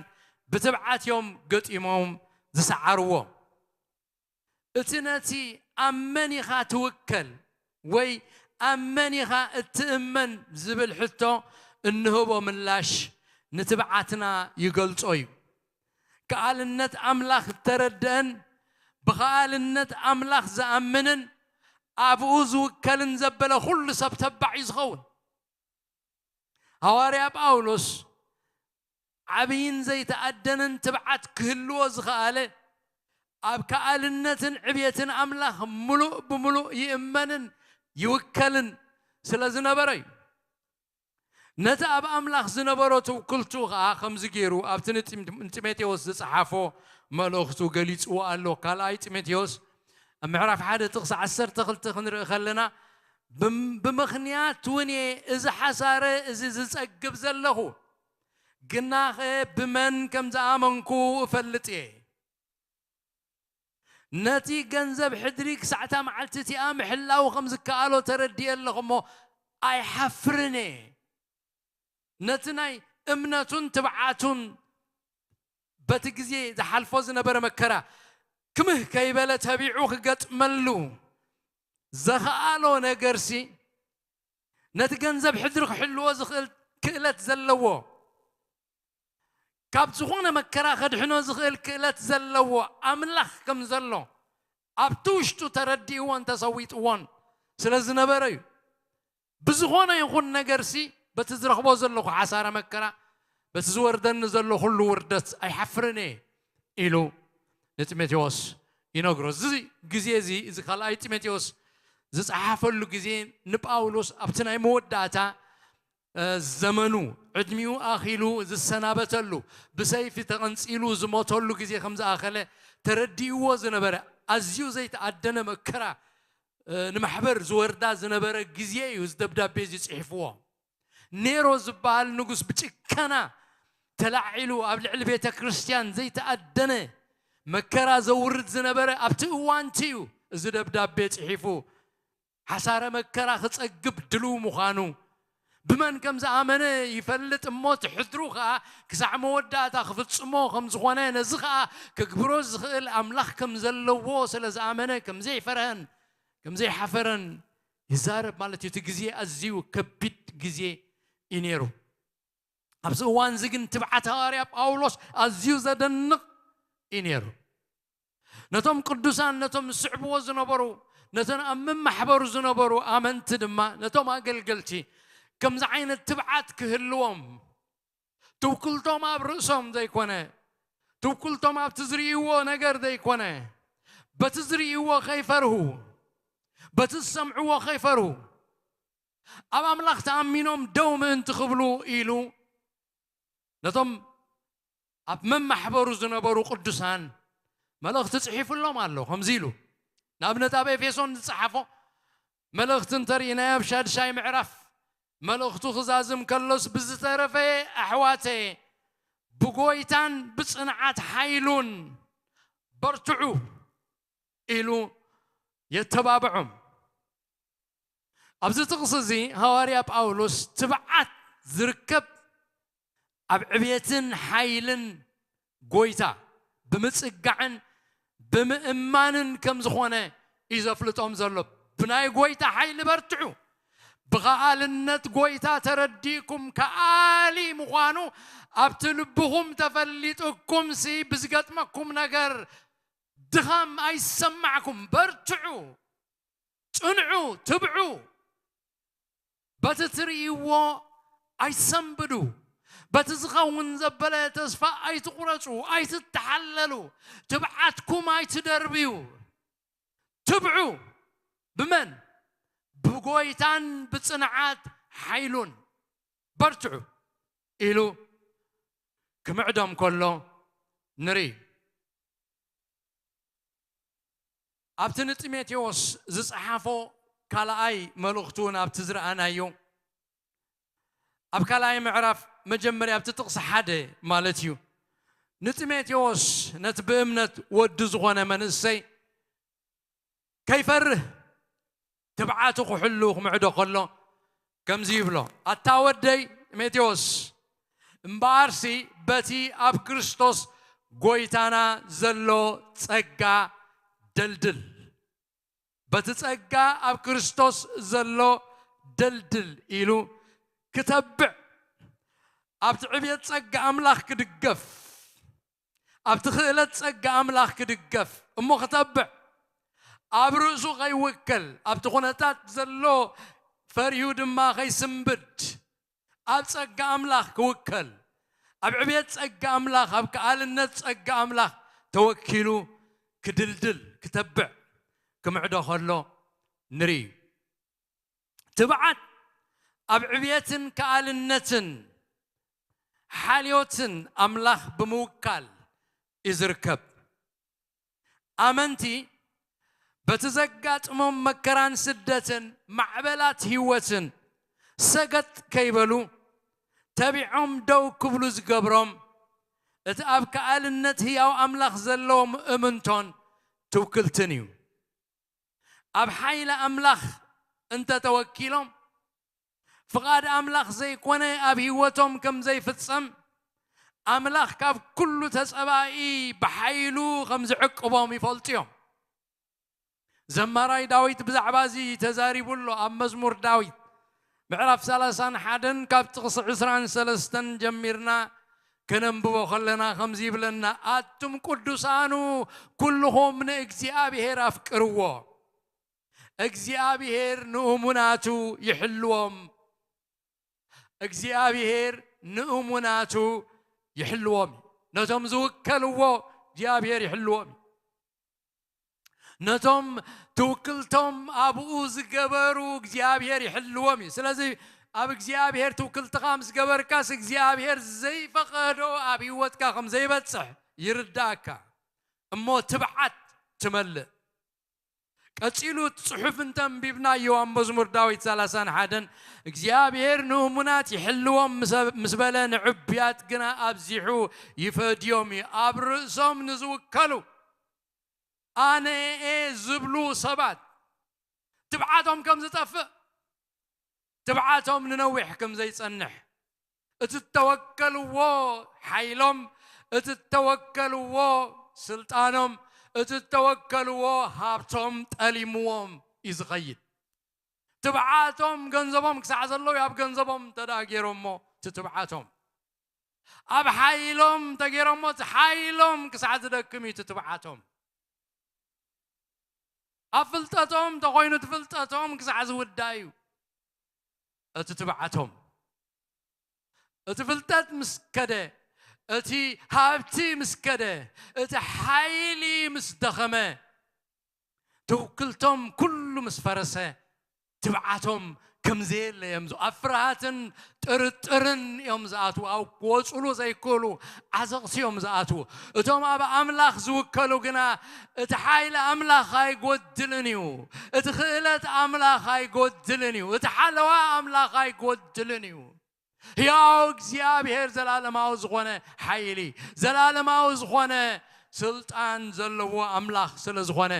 ብትብዓት እዮም ገጢሞም ዝሰዓርዎ። እቲ ነቲ ኣብ መን ኢኻ ትውከል ወይ ኣብ መን ኢኻ እትእመን ዝብል ሕቶ እንህቦ ምላሽ ንትብዓትና ይገልጾ እዩ። ከኣልነት ኣምላኽ እተረድአን ብኸኣልነት ኣምላኽ ዝኣምንን ኣብኡ ዝውከልን ዘበለ ኩሉ ሰብ ተባዕ እዩ ዝኸውን። ሃዋርያ ጳውሎስ ዓብይን ዘይተኣደንን ትብዓት ክህልዎ ዝኸኣለ፣ ኣብ ከኣልነትን ዕብየትን ኣምላኽ ምሉእ ብምሉእ ይእመንን ይውከልን ስለ ዝነበረ እዩ። ነቲ ኣብ ኣምላኽ ዝነበሮ ትውክልቱ ኸኣ ከምዚ ገይሩ ኣብቲ ንጢም-፣ ንጢሞቴዎስ ዝጸሓፎ መልእኽቱ ገሊጽዎ ኣሎ። ካልኣይ ጢሞቴዎስ ኣብ ምዕራፍ ሓደ ጥቕሲ ዓሰርተ ክልተ ክንርኢ ከለና፣ ብም-፣ "ብምኽንያት እውን እየ እዚ ሓሳረ እዚ ዝጸግብ ዘለኹ፣ ግናኸ ብመን ከም ዝኣመንኩ እፈልጥ እየ። ነቲ ገንዘብ ሕድሪ ክሳዕታ መዓልቲ እቲኣ ምሕላው ከም ዝከኣሎ ተረዲኤ ኣለኹ እሞ ኣይሓፍርን እየ።" ነቲ ናይ እምነቱን ትብዓቱን በቲ ግዜ ዝሓልፎ ዝነበረ መከራ ክምህ ከይበለ ተቢዑ ክገጥመሉ ዘኸኣሎ ነገርሲ፣ ነቲ ገንዘብ ሕድሪ ክሕልዎ ዝኽእል ክእለት ዘለዎ፣ ካብ ዝኾነ መከራ ከድሕኖ ዝኽእል ክእለት ዘለዎ ኣምላኽ ከም ዘሎ ኣብቲ ውሽጡ ተረዲእዎን ተሰዊጥዎን ስለ ዝነበረ እዩ። ብዝኾነ ይኹን ነገርሲ፣ በቲ ዝረኽቦ ዘለኹ ሓሳረ መከራ፣ በቲ ዝወርደኒ ዘሎ ኩሉ ውርደት ኣይሓፍርን እየ ኢሉ ንጢሞቴዎስ ይነግሮ። እዚ ግዜ እዚ፣ እዚ ካልኣይ ጢሞቴዎስ ዝጸሓፈሉ ግዜ፣ ንጳውሎስ ኣብቲ ናይ መወዳእታ እ፣ ዘመኑ፣ ዕድሚኡ ኣኺሉ ዝሰናበተሉ፣ ብሰይፊ ተቐንጺሉ ዝሞተሉ ግዜ ከም ዝኣኸለ ተረዲእዎ ዝነበረ፣ ኣዝዩ ዘይተኣደነ መከራ፣ እ፣ ንማሕበር ዝወርዳ ዝነበረ ግዜ እዩ እዚ ደብዳቤ እዚ ጽሒፍዎ። ኔሮ ዝበሃል ንጉስ ብጭከና ተላዒሉ ኣብ ልዕሊ ቤተ ክርስቲያን ዘይተኣደነ መከራ ዘውርድ ዝነበረ ኣብቲ እዋንቲ እዩ እዚ ደብዳቤ ጽሒፉ። ሓሳረ መከራ ክጸግብ ድልው ምዃኑ፣ ብመን ከም ዝኣመነ ይፈልጥ እሞ፣ እቲ ሕድሩ ኸኣ ክሳዕ መወዳእታ ክፍጽሞ ከም ዝኾነ፣ ነዚ ኸኣ ክግብሮ ዝኽእል ኣምላኽ ከም ዘለዎ ስለ ዝኣመነ፣ ከም ዘይፈርሀን ከም ዘይሓፈረን ይዛረብ ማለት እዩ። እቲ ግዜ ኣዝዩ ከቢድ ግዜ እዩ ነይሩ። ኣብዚ እዋን እዚ ግን ትብዓት ሃዋርያ ጳውሎስ ኣዝዩ ዘደንቕ እዩ ነይሩ። ነቶም ቅዱሳን፣ ነቶም ዝስዕብዎ ዝነበሩ፣ ነተን ኣብ መማሕበሩ ዝነበሩ ኣመንቲ ድማ፣ ነቶም ኣገልገልቲ ከምዚ ዓይነት ትብዓት ክህልዎም፣ ትውክልቶም ኣብ ርእሶም ዘይኮነ፣ ትውክልቶም ኣብቲ ዝርእይዎ ነገር ዘይኮነ፣ በቲ ዝርእይዎ ከይፈርሁ፣ በቲ ዝሰምዕዎ ከይፈርሁ፣ ኣብ ኣምላኽ ተኣሚኖም ደው ምእንቲ ክብሉ ኢሉ፣ ነቶም ኣብ መማሕበሩ ዝነበሩ ቅዱሳን መልእኽቲ ጽሒፉሎም ኣሎ። ከምዚ ኢሉ፣ ንኣብነት ኣብ ኤፌሶን ዝጸሓፎ መልእኽቲ እንተርኢናዮ፣ ኣብ ሻድሻይ ምዕራፍ መልእኽቱ ክዛዝም ከሎስ፣ ብዝተረፈ ኣሕዋተየ፣ ብጎይታን ብጽንዓት ሓይሉን በርትዑ ኢሉ የተባብዖም። ኣብዚ ጥቕሲ እዚ ሃዋርያ ጳውሎስ ትብዓት ዝርከብ ኣብ ዕብየትን ሓይልን ጎይታ ብምጽጋዕን ብምእማንን ከም ዝኾነ እዩ ዘፍልጦም ዘሎ። ብናይ ጎይታ ሓይሊ በርትዑ። ብኸኣልነት ጎይታ ተረዲእኩም፣ ከኣሊ ምዃኑ ኣብቲ ልብኹም ተፈሊጥኩምሲ፣ ብዝገጥመኩም ነገር ድኻም ኣይሰማዕኩም። በርትዑ፣ ጽንዑ፣ ትብዑ። በቲ ትርእይዎ ኣይትሰንብዱ። በቲ ዝኸውን ዘበለ ተስፋ ኣይትቑረጹ፣ ኣይትተሓለሉ፣ ትብዓትኩም ኣይትደርብዩ። ትብዑ። ብመን? ብጎይታን ብጽንዓት ሓይሉን። በርትዑ ኢሉ ክምዕዶም ከሎ ንርኢ። ኣብቲ ንጢሞቴዎስ ዝጸሓፎ ካልኣይ መልእኽቱ እውን ኣብቲ ዝረኣናዮ፣ ኣብ ካልኣይ ምዕራፍ መጀመርያ ኣብቲ ጥቕሲ ሓደ ማለት እዩ፣ ንጢሞቴዎስ ነቲ ብእምነት ወዲ ዝኾነ መንእሰይ ከይፈርህ ትብዓቱ ክሕሉ ክምዕዶ ከሎ ከምዚ ይብሎ፣ ኣታ ወደይ ጢሞቴዎስ፣ እምበኣርሲ በቲ ኣብ ክርስቶስ ጎይታና ዘሎ ጸጋ ደልድል። በቲ ጸጋ ኣብ ክርስቶስ ዘሎ ደልድል ኢሉ ክተብዕ፣ ኣብቲ ዕብየት ጸጋ ኣምላኽ ክድገፍ፣ ኣብቲ ክእለት ጸጋ ኣምላኽ ክድገፍ እሞ ክተብዕ፣ ኣብ ርእሱ ከይውከል፣ ኣብቲ ኩነታት ዘሎ ፈሪሁ ድማ ከይስንብድ፣ ኣብ ጸጋ ኣምላኽ ክውከል፣ ኣብ ዕብየት ጸጋ ኣምላኽ፣ ኣብ ከኣልነት ጸጋ ኣምላኽ ተወኪሉ ክድልድል፣ ክተብዕ፣ ክምዕዶ ከሎ ንርኢ። ትብዓት ኣብ ዕብየትን ከኣልነትን ሓልዮትን ኣምላኽ ብምውካል እዩ ዝርከብ። ኣመንቲ በቲ ዘጋጥሞም መከራን ስደትን ማዕበላት ህይወትን ሰገጥ ከይበሉ ተቢዖም ደው ክብሉ ዝገብሮም እቲ ኣብ ከኣልነት ህያው ኣምላኽ ዘለዎም እምንቶን ትውክልትን እዩ። ኣብ ሓይሊ ኣምላኽ እንተ ተወኪሎም፣ ፍቓድ ኣምላኽ ዘይኮነ ኣብ ህይወቶም ከም ዘይፍጸም፣ ኣምላኽ ካብ ኩሉ ተጸባኢ ብሓይሉ ከም ዝዕቅቦም ይፈልጡ እዮም። ዘማራይ ዳዊት ብዛዕባ እዚ ተዛሪቡ ኣሎ ኣብ መዝሙር ዳዊት ምዕራፍ ሰላሳን ሓደን ካብ ጥቕሲ ዕስራን ሰለስተን ጀሚርና ከነንብቦ ከለና ከምዚ ይብለና፣ ኣቱም ቅዱሳኑ ኩልኹም ንእግዚኣብሔር ኣፍቅርዎ፣ እግዚኣብሔር ንእሙናቱ ይሕልዎም። እግዚኣብሔር ንእሙናቱ ይሕልዎም እዩ። ነቶም ዝውከልዎ እግዚኣብሔር ይሕልዎም እዩ። ነቶም ትውክልቶም ኣብኡ ዝገበሩ እግዚኣብሔር ይሕልዎም እዩ። ስለዚ ኣብ እግዚኣብሔር ትውክልትኻ ምስ ገበርካስ እግዚኣብሔር ዘይፈቐዶ ኣብ ህይወትካ ከም ዘይበጽሕ ይርዳእካ። እሞ ትብዓት ትመልእ። ቀጺሉ እቲ ጽሑፍ እንተንቢብናዮ ኣብ መዝሙር ዳዊት ሰላሳን ሓደን እግዚኣብሔር ንእሙናት ይሕልዎም ምስ በለ ንዕቡያት ግና ኣብዚሑ ይፈድዮም እዩ። ኣብ ርእሶም ንዝውከሉ ኣነ እየ ዝብሉ ሰባት ትብዓቶም ከም ዝጠፍእ ትብዓቶም ንነዊሕ ከም ዘይጸንሕ እቲ እተወከልዎ ሓይሎም እቲ እተወከልዎ ስልጣኖም እቲ እተወከልዎ ሃብቶም ጠሊምዎም እዩ ዝኸይድ። ትብዓቶም ገንዘቦም ክሳዕ ዘለዉ ኣብ ገንዘቦም እንተ ደኣ ገይሮሞ እቲ ትብዓቶም ኣብ ሓይሎም እንተ ገይሮሞ እቲ ሓይሎም ክሳዕ ዝደክም እዩ እቲ ትብዓቶም። ኣብ ፍልጠቶም እንተኾይኑ እቲ ፍልጠቶም ክሳዕ ዝውዳእ እዩ እቲ ትብዓቶም። እቲ ፍልጠት ምስ ከደ፣ እቲ ሃብቲ ምስ ከደ፣ እቲ ሓይሊ ምስ ደኸመ፣ ትውክልቶም ኩሉ ምስ ፈረሰ፣ ትብዓቶም ከም ዘየለ እዮም ዝ-፣ ኣብ ፍርሃትን ጥርጥርን እዮም ዝኣትዉ። ኣብ ክወጹሉ ዘይክእሉ ዓዘቕቲ እዮም ዝኣትዉ። እቶም ኣብ ኣምላኽ ዝውከሉ ግና፣ እቲ ሓይሊ ኣምላኽ ኣይጎድልን እዩ። እቲ ክእለት ኣምላኽ ኣይጎድልን እዩ። እቲ ሓለዋ ኣምላኽ ኣይጎድልን እዩ። ሕያው እግዚኣብሔር ዘላለማዊ ዝኾነ ሓይሊ፣ ዘላለማዊ ዝኾነ ስልጣን ዘለዎ ኣምላኽ ስለ ዝኾነ፣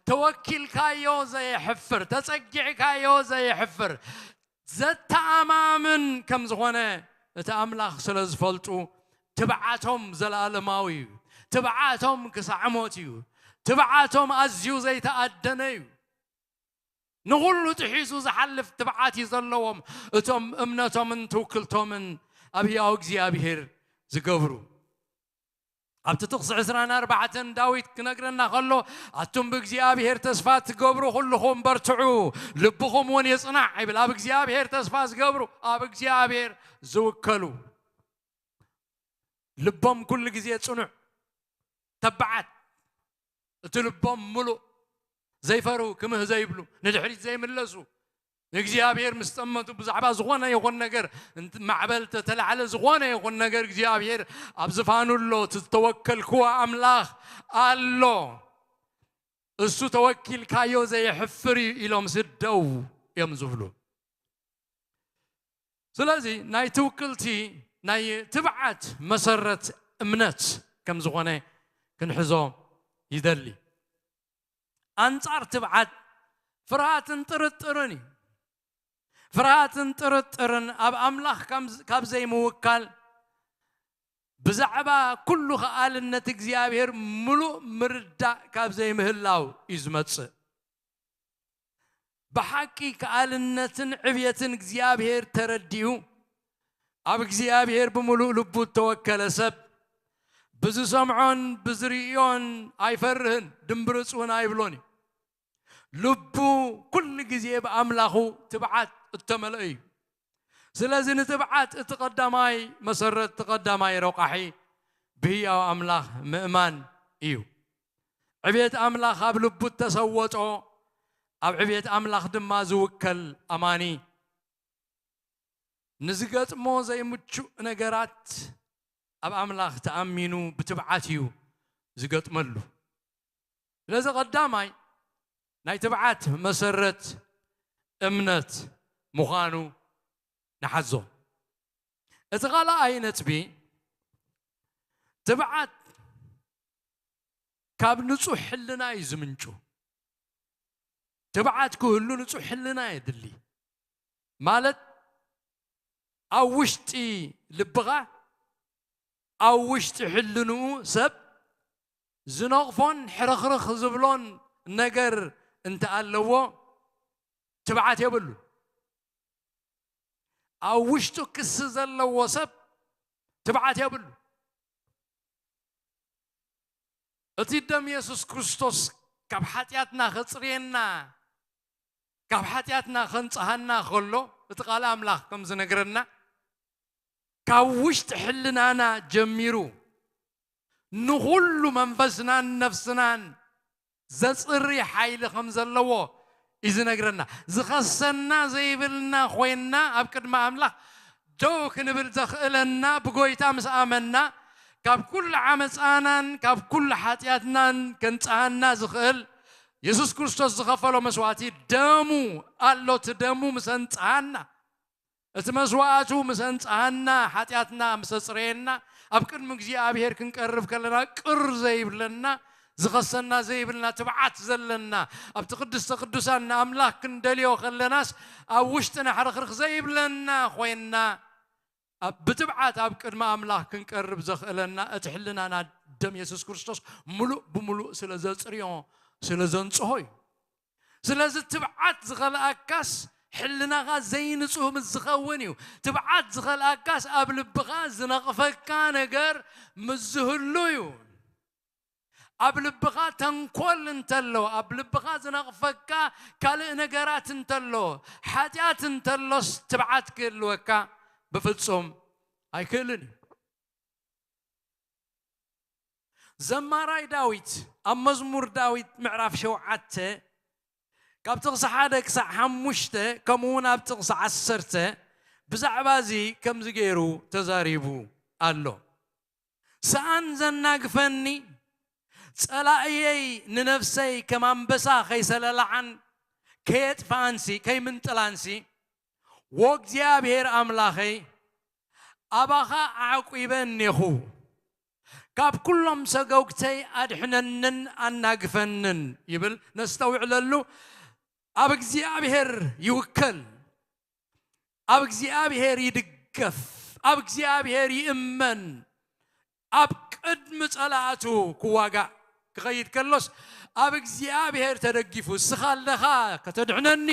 ተወኪልካዮ ዘየሕፍር፣ ተጸጊዕካዮ ዘየሕፍር፣ ዘተኣማምን ከም ዝኾነ እቲ ኣምላኽ ስለ ዝፈልጡ፣ ትብዓቶም ዘላለማዊ እዩ። ትብዓቶም ክሳዕ ሞት እዩ። ትብዓቶም ኣዝዩ ዘይተኣደነ እዩ። ንኹሉ ጥሒሱ ዝሓልፍ ትብዓት እዩ ዘለዎም እቶም እምነቶምን ትውክልቶምን ኣብ ሕያው እግዚኣብሔር ዝገብሩ። ኣብቲ ጥቕሲ ዕስራን ኣርባዕተን ዳዊት ክነግረና ከሎ፣ ኣቱም ብእግዚኣብሔር ተስፋ ትገብሩ ኩልኹም በርትዑ፣ ልብኹም እውን ይጽናዕ ይብል። ኣብ እግዚኣብሔር ተስፋ ዝገብሩ፣ ኣብ እግዚኣብሔር ዝውከሉ፣ ልቦም ኩሉ ግዜ ጽኑዕ፣ ተባዓት፣ እቲ ልቦም ምሉእ፣ ዘይፈርሁ፣ ክምህ ዘይብሉ፣ ንድሕሪት ዘይምለሱ፣ ንእግዚኣብሔር ምስ ጠመቱ ብዛዕባ ዝኾነ ይኹን ነገር፣ እንት-፣ ማዕበል ተተላዕለ፣ ዝኾነ ይኹን ነገር እግዚኣብሔር ኣብ ዝፋኑ ኣሎ፣ እቲ ዝተወከልክዎ ኣምላኽ ኣሎ፣ እሱ ተወኪልካዮ ዘየሕፍር እዩ ኢሎም ስደው እዮም ዝብሉ። ስለዚ ናይ ትውክልቲ ናይ ትብዓት መሰረት እምነት ከም ዝኾነ ክንሕዞ ይደሊ። ኣንጻር ትብዓት ፍርሃትን ጥርጥርን እዩ። ፍርሃትን ጥርጥርን ኣብ ኣምላኽ ካብ፣ ካብ ዘይምውካል፣ ብዛዕባ ኩሉ ከኣልነት እግዚኣብሔር ምሉእ ምርዳእ ካብ ዘይምህላው እዩ ዝመጽእ። ብሓቂ ከኣልነትን ዕብየትን እግዚኣብሔር ተረዲኡ፣ ኣብ እግዚኣብሔር ብምሉእ ልቡ እተወከለ ሰብ፣ ብዝሰምዖን ብዝርእዮን ኣይፈርህን፣ ድምብርጽ እውን ኣይብሎን እዩ። ልቡ ኩሉ ግዜ ብኣምላኹ ትብዓት እተመልአ እዩ። ስለዚ ንትብዓት እቲ ቀዳማይ መሰረት፣ እቲ ቀዳማይ ረቋሒ ብህያው ኣምላኽ ምእማን እዩ። ዕብየት ኣምላኽ ኣብ ልቡ እተሰወጦ፣ ኣብ ዕብየት ኣምላኽ ድማ ዝውከል ኣማኒ፣ ንዝገጥሞ ዘይምቹእ ነገራት ኣብ ኣምላኽ ተኣሚኑ ብትብዓት እዩ ዝገጥመሉ። ስለዚ ቀዳማይ ናይ ትብዓት መሰረት እምነት ምዃኑ ንሓዞ። እቲ ካልኣይ ነጥቢ፣ ትብዓት ካብ ንጹህ ሕልና እዩ ዝምንጩ። ትብዓት ክህሉ ንጹህ ሕልና የድሊ። ማለት ኣብ ውሽጢ ልብኻ፣ ኣብ ውሽጢ ሕልንኡ ሰብ ዝነቕፎን ሕርኽርኽ ዝብሎን ነገር እንተ ኣለዎ፣ ትብዓት የብሉ። ኣብ ውሽጡ ክሲ ዘለዎ ሰብ ትብዓት የብሉ። እቲ ደም የሱስ ክርስቶስ ካብ ሓጢኣትና ከጽርየና፣ ካብ ሓጢኣትና ከንጽሃና ከሎ፣ እቲ ቃል ኣምላኽ ከም ዝነግረና፣ ካብ ውሽጢ ሕልናና ጀሚሩ ንኹሉ መንፈስናን ነፍስናን ዘጽሪ ሓይሊ ከም ዘለዎ እዩ ዝነግረና። ዝኸሰና ዘይብልና ኮይንና ኣብ ቅድሚ ኣምላኽ ደው ክንብል ዘኽእለና ብጎይታ ምስ ኣመንና፣ ካብ ኩሉ ዓመጻናን ካብ ኩሉ ሓጢኣትናን ከንጽሃና ዝኽእል የሱስ ክርስቶስ ዝኸፈሎ መስዋእቲ ደሙ ኣሎ። እቲ ደሙ ምስ ኣንጽሃና፣ እቲ መስዋእቱ ምስ ኣንጽሃና፣ ሓጢኣትና ምስ ኣጽረየና፣ ኣብ ቅድሚ እግዚኣብሔር ክንቀርብ ከለና ቅር ዘይብለና፣ ዝኸሰና ዘይብልና፣ ትብዓት ዘለና፣ ኣብቲ ቅድስተ ቅዱሳን ንኣምላኽ ክንደልዮ ከለናስ ኣብ ውሽጥና ሕርኽርኽ ዘይብለና ኮይንና፣ ኣብ ብትብዓት ኣብ ቅድሚ ኣምላኽ ክንቀርብ ዘኽእለና እቲ ሕልናና ደም የሱስ ክርስቶስ ምሉእ ብምሉእ ስለ ዘጽርዮ፣ ስለ ዘንጽሆ እዩ። ስለዚ ትብዓት ዝኸልኣካስ ሕልናኻ ዘይንጹህ ምስ ዝኸውን እዩ። ትብዓት ዝኸልኣካስ ኣብ ልብኻ ዝነቕፈካ ነገር ምስ ዝህሉ እዩ። ኣብ ልብኻ ተንኮል እንተሎ፣ ኣብ ልብኻ ዝነቕፈካ ካልእ ነገራት እንተሎ፣ ሓጢኣት እንተሎስ ትብዓት ክህልወካ ብፍጹም ኣይክእልን እዩ። ዘማራይ ዳዊት ኣብ መዝሙር ዳዊት ምዕራፍ ሸውዓተ ካብ ጥቕሲ ሓደ ክሳዕ ሓሙሽተ ከምኡ እውን ኣብ ጥቕሲ ዓሰርተ ብዛዕባ እዚ ከምዚ ገይሩ ተዛሪቡ ኣሎ። ሰኣን ዘናግፈኒ፣ ጸላእየይ ንነፍሰይ ከም ኣንበሳ ከይሰለላዓን ከየጥፍኣንሲ፣ ከይምንጥላንሲ፣ ወእግዚኣብሔር ኣምላኸይ፣ ኣባኻ ኣዕቂበ እኔኹ፣ ካብ ኩሎም ሰገውግተይ ኣድሕነንን ኣናግፈንን ይብል። ነስተውዕለሉ። ኣብ እግዚኣብሔር ይውከል፣ ኣብ እግዚኣብሔር ይድገፍ፣ ኣብ እግዚኣብሔር ይእመን። ኣብ ቅድሚ ጸላእቱ ክዋጋእ ክኸይድ ከሎስ፣ ኣብ እግዚኣብሔር ተደጊፉ፣ እስኻ ኣለኻ ከተድሕነኒ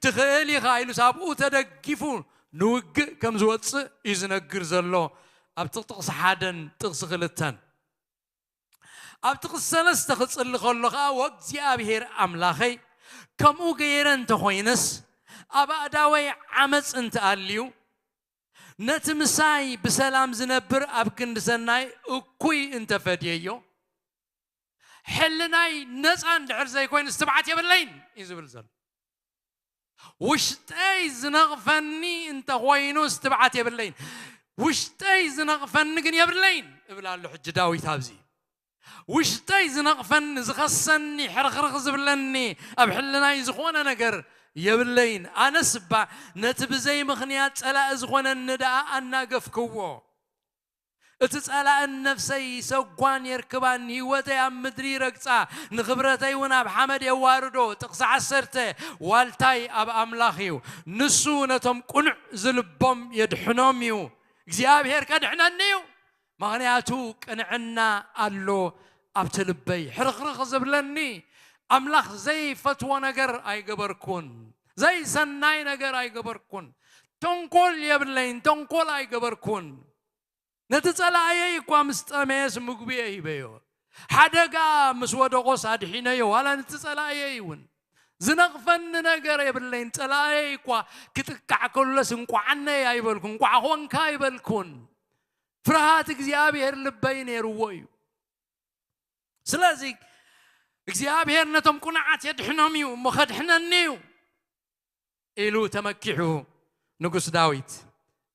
ትኽእል ኢኻ ኢሉስ ኣብኡ ተደጊፉ ንውግእ ከም ዝወጽእ እዩ ዝነግር ዘሎ። ኣብ ጥቕሲ ሓደን ጥቕሲ ክልተን። ኣብ ጥቕሲ ሰለስተ ክጽሊ ከሎ ኸኣ፣ "ወእግዚኣብሔር ኣምላኸይ፣ ከምኡ ገይረ እንተ ኾይነስ፣ ኣብ ኣእዳወይ ዓመጽ እንተ ኣልዩ፣ ነቲ ምሳይ ብሰላም ዝነብር ኣብ ክንዲ ሰናይ እኩይ እንተ ፈድየዮ፣ ሕልናይ ነጻ እንድሕር ዘይኮይኑስ ትብዓት የብለይን" እዩ ዝብል ዘሎ። ውሽጠይ ዝነቕፈኒ እንተኾይኑስ ትብዓት የብለይን፣ ውሽጠይ ዝነቕፈኒ ግን የብለይን እብል ኣሎ ሕጂ ዳዊት ኣብዚ። ውሽጠይ ዝነቕፈኒ፣ ዝኸሰኒ፣ ሕርኽርኽ ዝብለኒ ኣብ ሕልናይ ዝኾነ ነገር የብለይን። ኣነስ እባ ነቲ ብዘይ ምኽንያት ጸላኢ ዝኾነኒ ደኣ ኣናገፍክዎ። እቲ ጸላእን ነፍሰይ ሰጓን የርክባን፣ ንህይወተይ ኣብ ምድሪ ይረግጻ፣ ንኽብረተይ እውን ኣብ ሓመድ የዋርዶ። ጥቕሲ ዓሰርተ፣ ዋልታይ ኣብ ኣምላኽ እዩ፣ ንሱ ነቶም ቅኑዕ ዝልቦም የድሕኖም እዩ። እግዚኣብሔር ከድሕነኒ እዩ፣ ምኽንያቱ ቅንዕና ኣሎ ኣብቲ ልበይ። ሕርኽርኽ ዝብለኒ፣ ኣምላኽ ዘይፈትዎ ነገር ኣይገበርኩን፣ ዘይሰናይ ነገር ኣይገበርኩን። ተንኮል የብለይን፣ ተንኮል ኣይገበርኩን። ነቲ ጸላእየይ እኳ ምስ ጠመየስ ምግቢ እየ ሂበዮ። ሓደጋ ምስ ወደቖስ ኣድሒነዮ፣ ዋላ ነቲ ጸላእየይ እውን። ዝነቕፈኒ ነገር የብለይን። ጸላእየይ እኳ ክጥቃዕ ከሎስ እንቋዓነይ ኣይበልኩን፣ እንቋዕ ኾንካ ኣይበልኩን። ፍርሃት እግዚኣብሔር ልበይ ነይርዎ እዩ። ስለዚ እግዚኣብሔር ነቶም ቁኑዓት የድሕኖም እዩ፣ እሞ ከድሕነኒ እዩ ኢሉ ተመኪሑ ንጉስ ዳዊት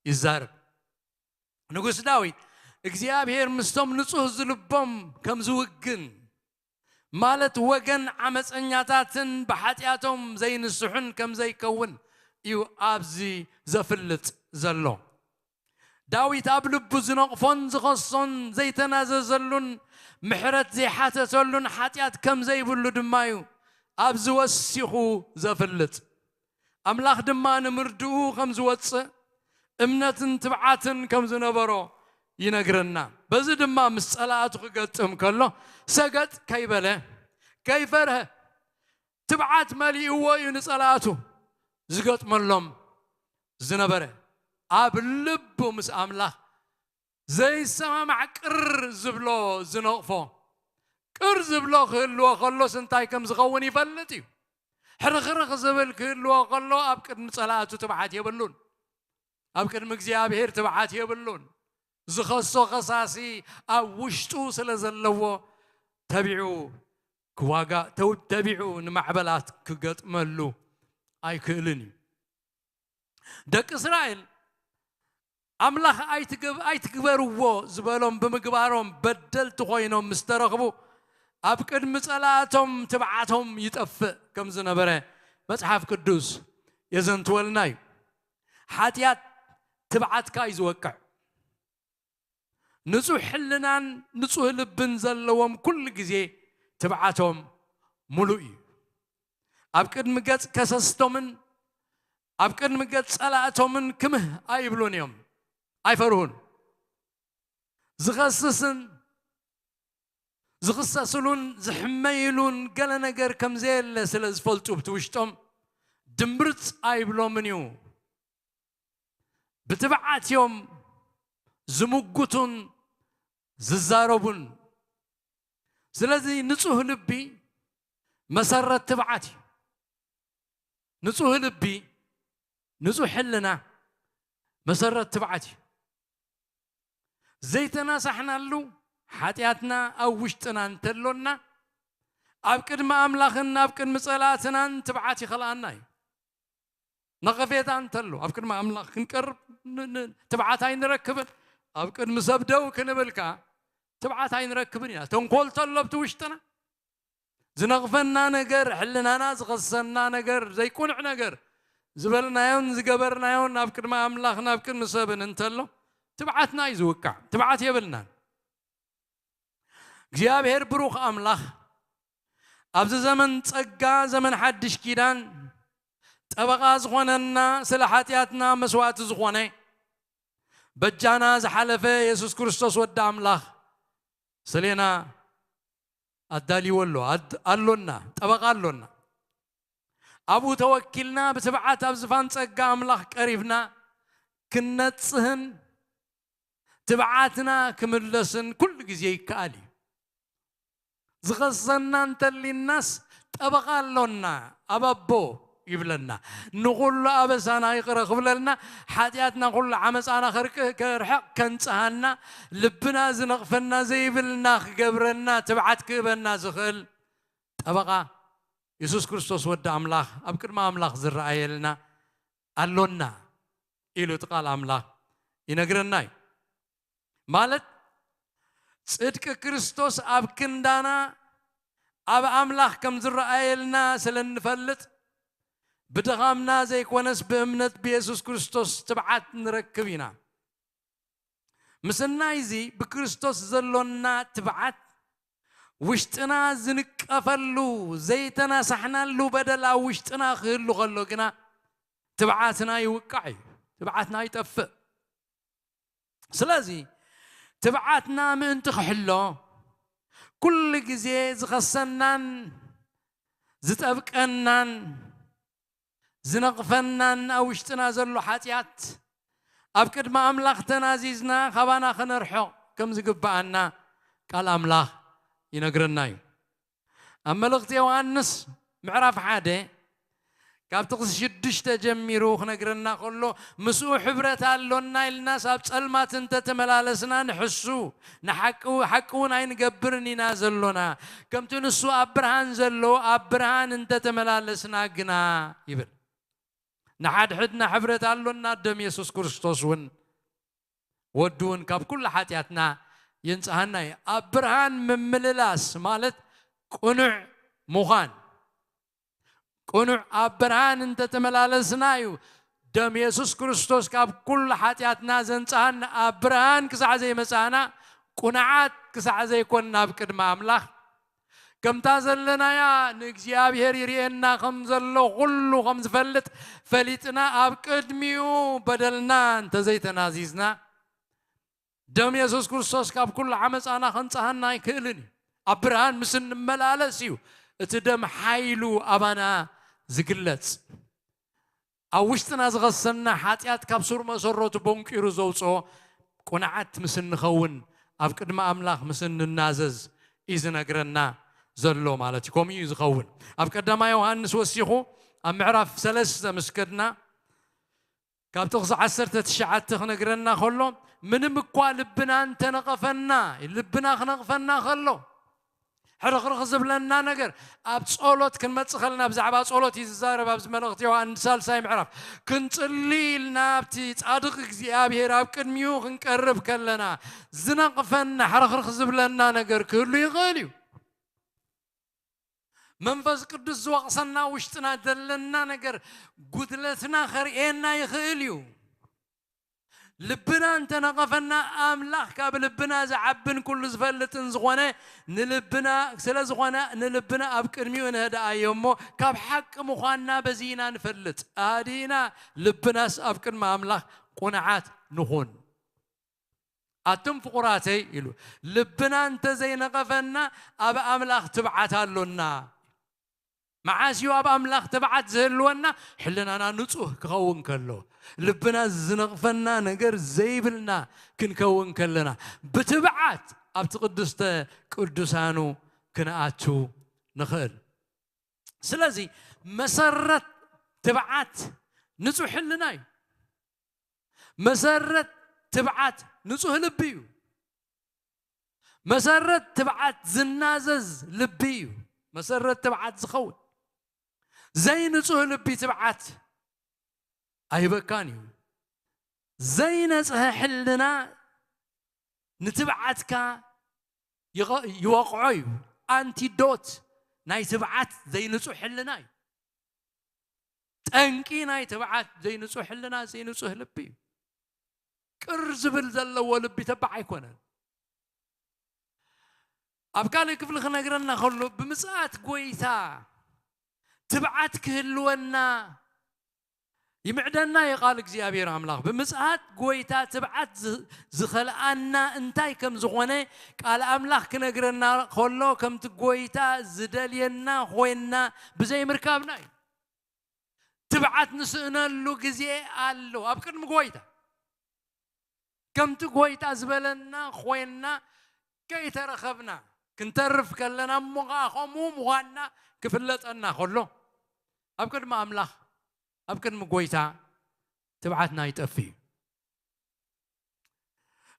ይዛረብ። ንጉስ ዳዊት፣ እግዚኣብሔር ምስቶም ንጹህ ዝልቦም ከም ዝውግን፣ ማለት ወገን ዓመፀኛታትን ብሓጢኣቶም ዘይንስሑን ከም ዘይከውን እዩ ኣብዚ ዘፍልጥ ዘሎ። ዳዊት ኣብ ልቡ ዝነቕፎን ዝኸሶን ዘይተናዘዘሉን ምሕረት ዘይሓተተሉን ሓጢኣት ከም ዘይብሉ ድማ እዩ ኣብዚ ወሲኹ ዘፍልጥ። ኣምላኽ ድማ ንምርድኡ ከም ዝወጽእ፣ እምነትን ትብዓትን ከም ዝነበሮ ይነግረና። በዚ ድማ ምስ ጸላእቱ ክገጥም ከሎ ሰገጥ ከይበለ ከይፈርሀ ትብዓት መሊእዎ እዩ ንጸላእቱ ዝገጥመሎም ዝነበረ። ኣብ ልቡ ምስ ኣምላኽ ዘይሰማማዕ ቅር ዝብሎ ዝነቕፎ ቅር ዝብሎ ክህልዎ ከሎስ እንታይ ከም ዝኸውን ይፈልጥ እዩ። ሕርኽርኽ ዝብል ክህልዎ ከሎ ኣብ ቅድሚ ጸላእቱ ትብዓት የብሉን። ኣብ ቅድሚ እግዚኣብሔር ትብዓት የብሉን። ዝኸሶ ከሳሲ ኣብ ውሽጡ ስለ ዘለዎ ተቢዑ ክዋጋ ተው- ተቢዑ ንማዕበላት ክገጥመሉ ኣይክእልን እዩ። ደቂ እስራኤል ኣምላኽ ኣይትግብ- ኣይትግበርዎ ዝበሎም ብምግባሮም በደልቲ ኮይኖም ምስ ተረኽቡ ኣብ ቅድሚ ጸላእቶም ትብዓቶም ይጠፍእ ከም ዝነበረ መጽሓፍ ቅዱስ የዘንትወልና እዩ። ሓጢኣት ትብዓትካ እዩ ዝወቅዕ። ንጹሕ ሕልናን ንጹህ ልብን ዘለዎም ኩሉ ግዜ ትብዓቶም ሙሉእ እዩ። ኣብ ቅድሚ ገጽ ከሰስቶምን ኣብ ቅድሚ ገጽ ጸላእቶምን ክምህ ኣይብሉን እዮም። ኣይፈርሁን። ዝኸስስን ዝኽሰስሉን ዝሕመይሉን ገለ ነገር ከም ዘየለ ስለ ዝፈልጡ ብቲ ውሽጦም ድምርጽ ኣይብሎምን እዩ። ብትብዓት እዮም ዝምጉቱን ዝዛረቡን። ስለዚ ንጹህ ልቢ መሰረት ትብዓት እዩ። ንጹህ ልቢ፣ ንጹህ ሕልና መሰረት ትብዓት እዩ። ዘይተናሳሕናሉ ሓጢኣትና ኣብ ውሽጥና እንተሎና ኣብ ቅድሚ ኣምላኽን ኣብ ቅድሚ ጸላእትናን ትብዓት ይኸልኣና እዩ። ነቐፌታ እንተሎ ኣብ ቅድሚ ኣምላኽ ክንቀርብ ን- ን- ትብዓት ኣይንረክብን። ኣብ ቅድሚ ሰብ ደው ክንብል ከኣ ትብዓት ኣይንረክብን ኢና። ተንኮል ተሎ ኣብቲ ውሽጥና ዝነቕፈና ነገር፣ ሕልናና ዝኸሰና ነገር፣ ዘይቁኑዕ ነገር ዝበልናዮን ዝገበርናዮን ኣብ ቅድሚ ኣምላኽን ኣብ ቅድሚ ሰብን እንተሎ ትብዓትና እዩ ዝውቃዕ። ትብዓት የብልናን። እግዚኣብሔር ብሩኽ ኣምላኽ ኣብዚ ዘመን ጸጋ፣ ዘመን ሓድሽ ኪዳን ጠበቓ ዝኾነና፣ ስለ ሓጢኣትና መስዋእቲ ዝኾነ፣ በጃና ዝሓለፈ የሱስ ክርስቶስ ወዲ ኣምላኽ ስሌና ኣዳልይዎ ኣሎ። ኣድ- ኣሎና፣ ጠበቓ ኣሎና። ኣብኡ ተወኪልና ብትብዓት ኣብ ዝፋን ጸጋ ኣምላኽ ቀሪብና ክንነጽህን ትብዓትና ክምለስን ኩሉ ግዜ ይከኣል እዩ። ዝኸሰና እንተሊናስ ጠበቓ ኣሎና፣ ኣብ ኣቦ ይብለና። ንኹሉ ኣበሳና ይቕረ ክብለልና፣ ሓጢኣትና ኩሉ ዓመፃና ከርቅ- ከርሕቕ ከንጽሃና፣ ልብና ዝነቕፈና ዘይብልና ክገብረና፣ ትብዓት ክህበና ዝኽእል ጠበቓ የሱስ ክርስቶስ ወዲ ኣምላኽ ኣብ ቅድሚ ኣምላኽ ዝረኣየልና ኣሎና ኢሉ እቲ ቃል ኣምላኽ ይነግረና እዩ። ማለት ጽድቂ ክርስቶስ ኣብ ክንዳና ኣብ ኣምላኽ ከም ዝረኣየልና ስለ እንፈልጥ ብድኻምና ዘይኮነስ ብእምነት ብየሱስ ክርስቶስ ትብዓት ንረክብ ኢና። ምስናይ እዚ ብክርስቶስ ዘሎና ትብዓት ውሽጥና ዝንቀፈሉ ዘይተናሳሕናሉ በደል ኣብ ውሽጥና ክህሉ ከሎ ግና ትብዓትና ይውቃዕ እዩ። ትብዓትና ይጠፍእ። ስለዚ ትብዓትና ምእንቲ ክሕሎ ኩሉ ግዜ ዝኸሰናን ዝጠብቀናን ዝነቕፈናን ኣብ ውሽጥና ዘሎ ሓጢኣት ኣብ ቅድሚ ኣምላኽ ተናዚዝና ካባና ከነርሕቕ ከም ዝግብኣና ቃል ኣምላኽ ይነግረና እዩ። ኣብ መልእኽቲ ዮሃንስ ምዕራፍ ሓደ ካብ ጥቕሲ ሽዱሽተ ጀሚሩ ክነግረና ከሎ ምስኡ ሕብረት ኣሎና ኢልናስ ኣብ ጸልማት እንተተመላለስና ንሕሱ ንሓቂ ሓቂ እውን ኣይንገብርን ኢና ዘሎና። ከምቲ ንሱ ኣብ ብርሃን ዘሎ ኣብ ብርሃን እንተተመላለስና ግና ይብል። ንሓድሕድና ሕብረት ኣሎና ደም የሱስ ክርስቶስ እውን ወዱ እውን ካብ ኩሉ ሓጢኣትና የንጽሃና እዩ። ኣብ ብርሃን ምምልላስ ማለት ቅኑዕ ምዃን። ቅኑዕ ኣብ ብርሃን እንተተመላለስና እዩ ደም የሱስ ክርስቶስ ካብ ኩሉ ሓጢኣትና ዘንጽሃና። ኣብ ብርሃን ክሳዕ ዘይመጻእና ቅኑዓት ክሳዕ ዘይኮንና ኣብ ቅድሚ ኣምላኽ ከምታ ዘለናያ ንእግዚኣብሔር ይርእየና ከም ዘሎ ኩሉ ከም ዝፈልጥ ፈሊጥና ኣብ ቅድሚኡ በደልና እንተዘይተናዚዝና ደም የሱስ ክርስቶስ ካብ ኩሉ ዓመፃና ከንፀሃና ኣይክእልን እዩ። ኣብ ብርሃን ምስ እንመላለስ እዩ እቲ ደም ሓይሉ ኣባና ዝግለጽ። ኣብ ውሽጥና ዝኸሰና ሓጢኣት ካብ ሱር መሰረቱ ቦንቂሩ ዘውፅኦ ቁንዓት ምስ እንኸውን፣ ኣብ ቅድሚ ኣምላኽ ምስ እንናዘዝ እዩ ዝነግረና ዘሎ ማለት እዩ። ከምኡ እዩ ዝኸውን። ኣብ ቀዳማይ ዮሃንስ ወሲኹ ኣብ ምዕራፍ ሰለስተ ምስ ከድና ካብ ጥቕሲ ዓሰርተ ትሽዓተ ክነግረና ከሎ፣ ምንም እኳ ልብና እንተነቐፈና፣ ልብና ክነቕፈና ከሎ ሕርኽርኽ ዝብለና ነገር፣ ኣብ ጸሎት ክንመጽእ ከለና ብዛዕባ ጸሎት እዩ ዝዛረብ ኣብዚ መልእኽቲ ዮሃንስ ሳልሳይ ምዕራፍ። ክንጽሊ ኢልና ኣብቲ ጻድቕ እግዚኣብሔር ኣብ ቅድሚኡ ክንቀርብ ከለና ዝነቕፈና ሕርኽርኽ ዝብለና ነገር ክህሉ ይኽእል እዩ። መንፈስ ቅዱስ ዝወቕሰና ውሽጥና ዘለና ነገር ጉድለትና ከርእየና ይኽእል እዩ። ልብና እንተነቐፈና ኣምላኽ ካብ ልብና ዝዓብን ኩሉ ዝፈልጥን ዝኾነ ንልብና ስለ ዝኾነ ንልብና ኣብ ቅድሚኡ ነህድኣዮ እሞ ካብ ሓቂ ምዃንና በዚ ኢና ንፈልጥ። ኣዲና ልብናስ ኣብ ቅድሚ ኣምላኽ ቁንዓት ንኹን። ኣቱም ፍቑራተይ ኢሉ ልብና እንተዘይነቐፈና ኣብ ኣምላኽ ትብዓት ኣሎና። መዓስ እዩ ኣብ ኣምላኽ ትብዓት ዝህልወና? ሕልናና ንጹህ ክኸውን ከሎ፣ ልብና ዝነቕፈና ነገር ዘይብልና ክንከውን ከለና ብትብዓት ኣብቲ ቅድስተ ቅዱሳኑ ክንኣቱ ንኽእል። ስለዚ መሰረት ትብዓት ንጹህ ሕልና እዩ። መሰረት ትብዓት ንጹህ ልቢ እዩ። መሰረት ትብዓት ዝናዘዝ ልቢ እዩ። መሰረት ትብዓት ዝኸውን ዘይንጹህ ልቢ ትብዓት ኣይበካን እዩ። ዘይነጽሀ ሕልና ንትብዓትካ ይወቕዖ እዩ። ኣንቲዶት ናይ ትብዓት ዘይንጹህ ሕልና እዩ። ጠንቂ ናይ ትብዓት ዘይንጹህ ሕልና ዘይንጹህ ልቢ እዩ። ቅር ዝብል ዘለዎ ልቢ ተባዕ ኣይኮነን። ኣብ ካልእ ክፍሊ ክነግረና ከሎ ብምጽኣት ጎይታ ትብዓት ክህልወና ይምዕደና እዩ ቃል እግዚኣብሔር ኣምላኽ። ብምጽኣት ጎይታ ትብዓት ዝኸልኣና እንታይ ከም ዝኾነ ቃል ኣምላኽ ክነግረና ከሎ ከምቲ ጎይታ ዝደልየና ኮይንና ብዘይምርካብና እዩ። ትብዓት ንስእነሉ ግዜ ኣሎ ኣብ ቅድሚ ጎይታ። ከምቲ ጎይታ ዝበለና ኮይንና ከይተረኸብና ክንተርፍ ከለና እሞ ከዓ ከምኡ ምዃንና ክፍለጠና ከሎ ኣብ ቅድሚ ኣምላኽ ኣብ ቅድሚ ጎይታ ትብዓትና ይጠፍ እዩ።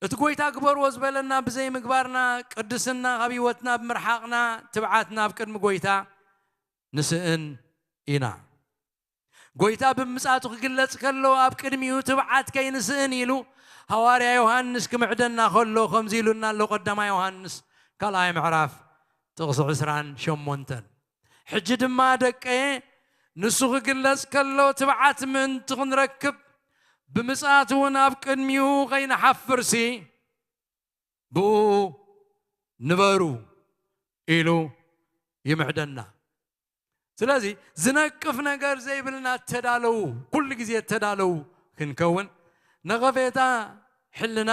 እቲ ጎይታ ግበርዎ ዝበለና ብዘይምግባርና ቅድስና ካብ ህይወትና ብምርሓቕና ትብዓትና ኣብ ቅድሚ ጎይታ ንስእን ኢና። ጎይታ ብምጻቱ ክግለጽ ከሎ ኣብ ቅድሚኡ ትብዓት ከይንስእን ኢሉ ሃዋርያ ዮሃንስ ክምዕደና ከሎ ከምዚ ኢሉና ኣሎ። ቀዳማይ ዮሃንስ ካልኣይ ምዕራፍ ጥቕሲ ዕስራን ሸሞንተን። ሕጂ ድማ ደቀየ ንሱ ክግለጽ ከሎ ትብዓት ምእንቲ ክንረክብ ብምጻቱ እውን ኣብ ቅድሚኡ ከይንሓፍርሲ ብኡ ንበሩ ኢሉ ይምዕደና። ስለዚ ዝነቅፍ ነገር ዘይብልና ተዳለዉ፣ ኩሉ ግዜ ተዳለዉ ክንከውን ነቐፌታ ሕልና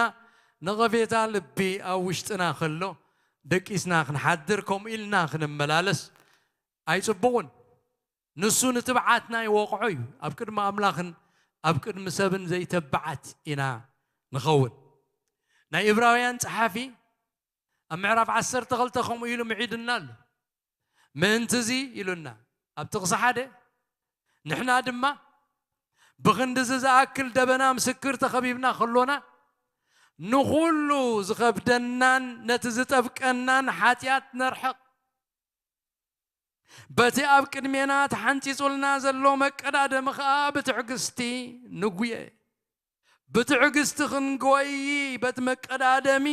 ነቐፌታ ልቢ ኣብ ውሽጥና ከሎ ደቂስና ክንሓድር ከምኡ ኢልና ክንመላለስ ኣይጽቡቕን። ንሱ ንትብዓትና ይወቕዖ እዩ። ኣብ ቅድሚ ኣምላኽን ኣብ ቅድሚ ሰብን ዘይተብዓት ኢና ንኸውን። ናይ እብራውያን ጸሓፊ ኣብ ምዕራፍ ዓሰርተ ክልተ ከምኡ ኢሉ ምዒድና ኣሎ። ምእንቲ እዚ ኢሉና ኣብ ጥቕሲ ሓደ ንሕና ድማ ብኽንዲ እዚ ዝኣክል ደበና ምስክር ተኸቢብና ከሎና ንኹሉ ዝኸብደናን ነቲ ዝጠብቀናን ሓጢኣት ነርሕቕ። በቲ ኣብ ቅድሜና ተሓንጺጹልና ዘሎ መቀዳደሚ ኸኣ ብትዕግስቲ ንጉየ። ብትዕግስቲ ክንጎይ በቲ መቀዳደሚ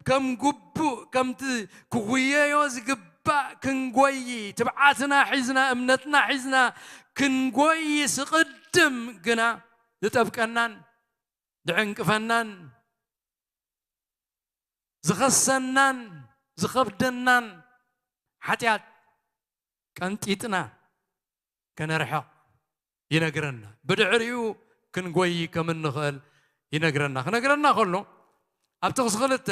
ከም ግቡእ ከምቲ ክጉየዮ ዝግባእ ክንጎይ ትብዓትና ሒዝና እምነትና ሒዝና ክንጎይ ስቕድም ግና ዝጠብቀናን ዝዕንቅፈናን ዝኸሰናን ዝኸብደናን ሓጢኣት ቀንጢጥና ከነርሕቕ ይነግረና። ብድሕሪኡ ክንጎይ ከም እንኽእል ይነግረና። ክነግረና ከሎ ኣብ ጥቕሲ ክልተ፣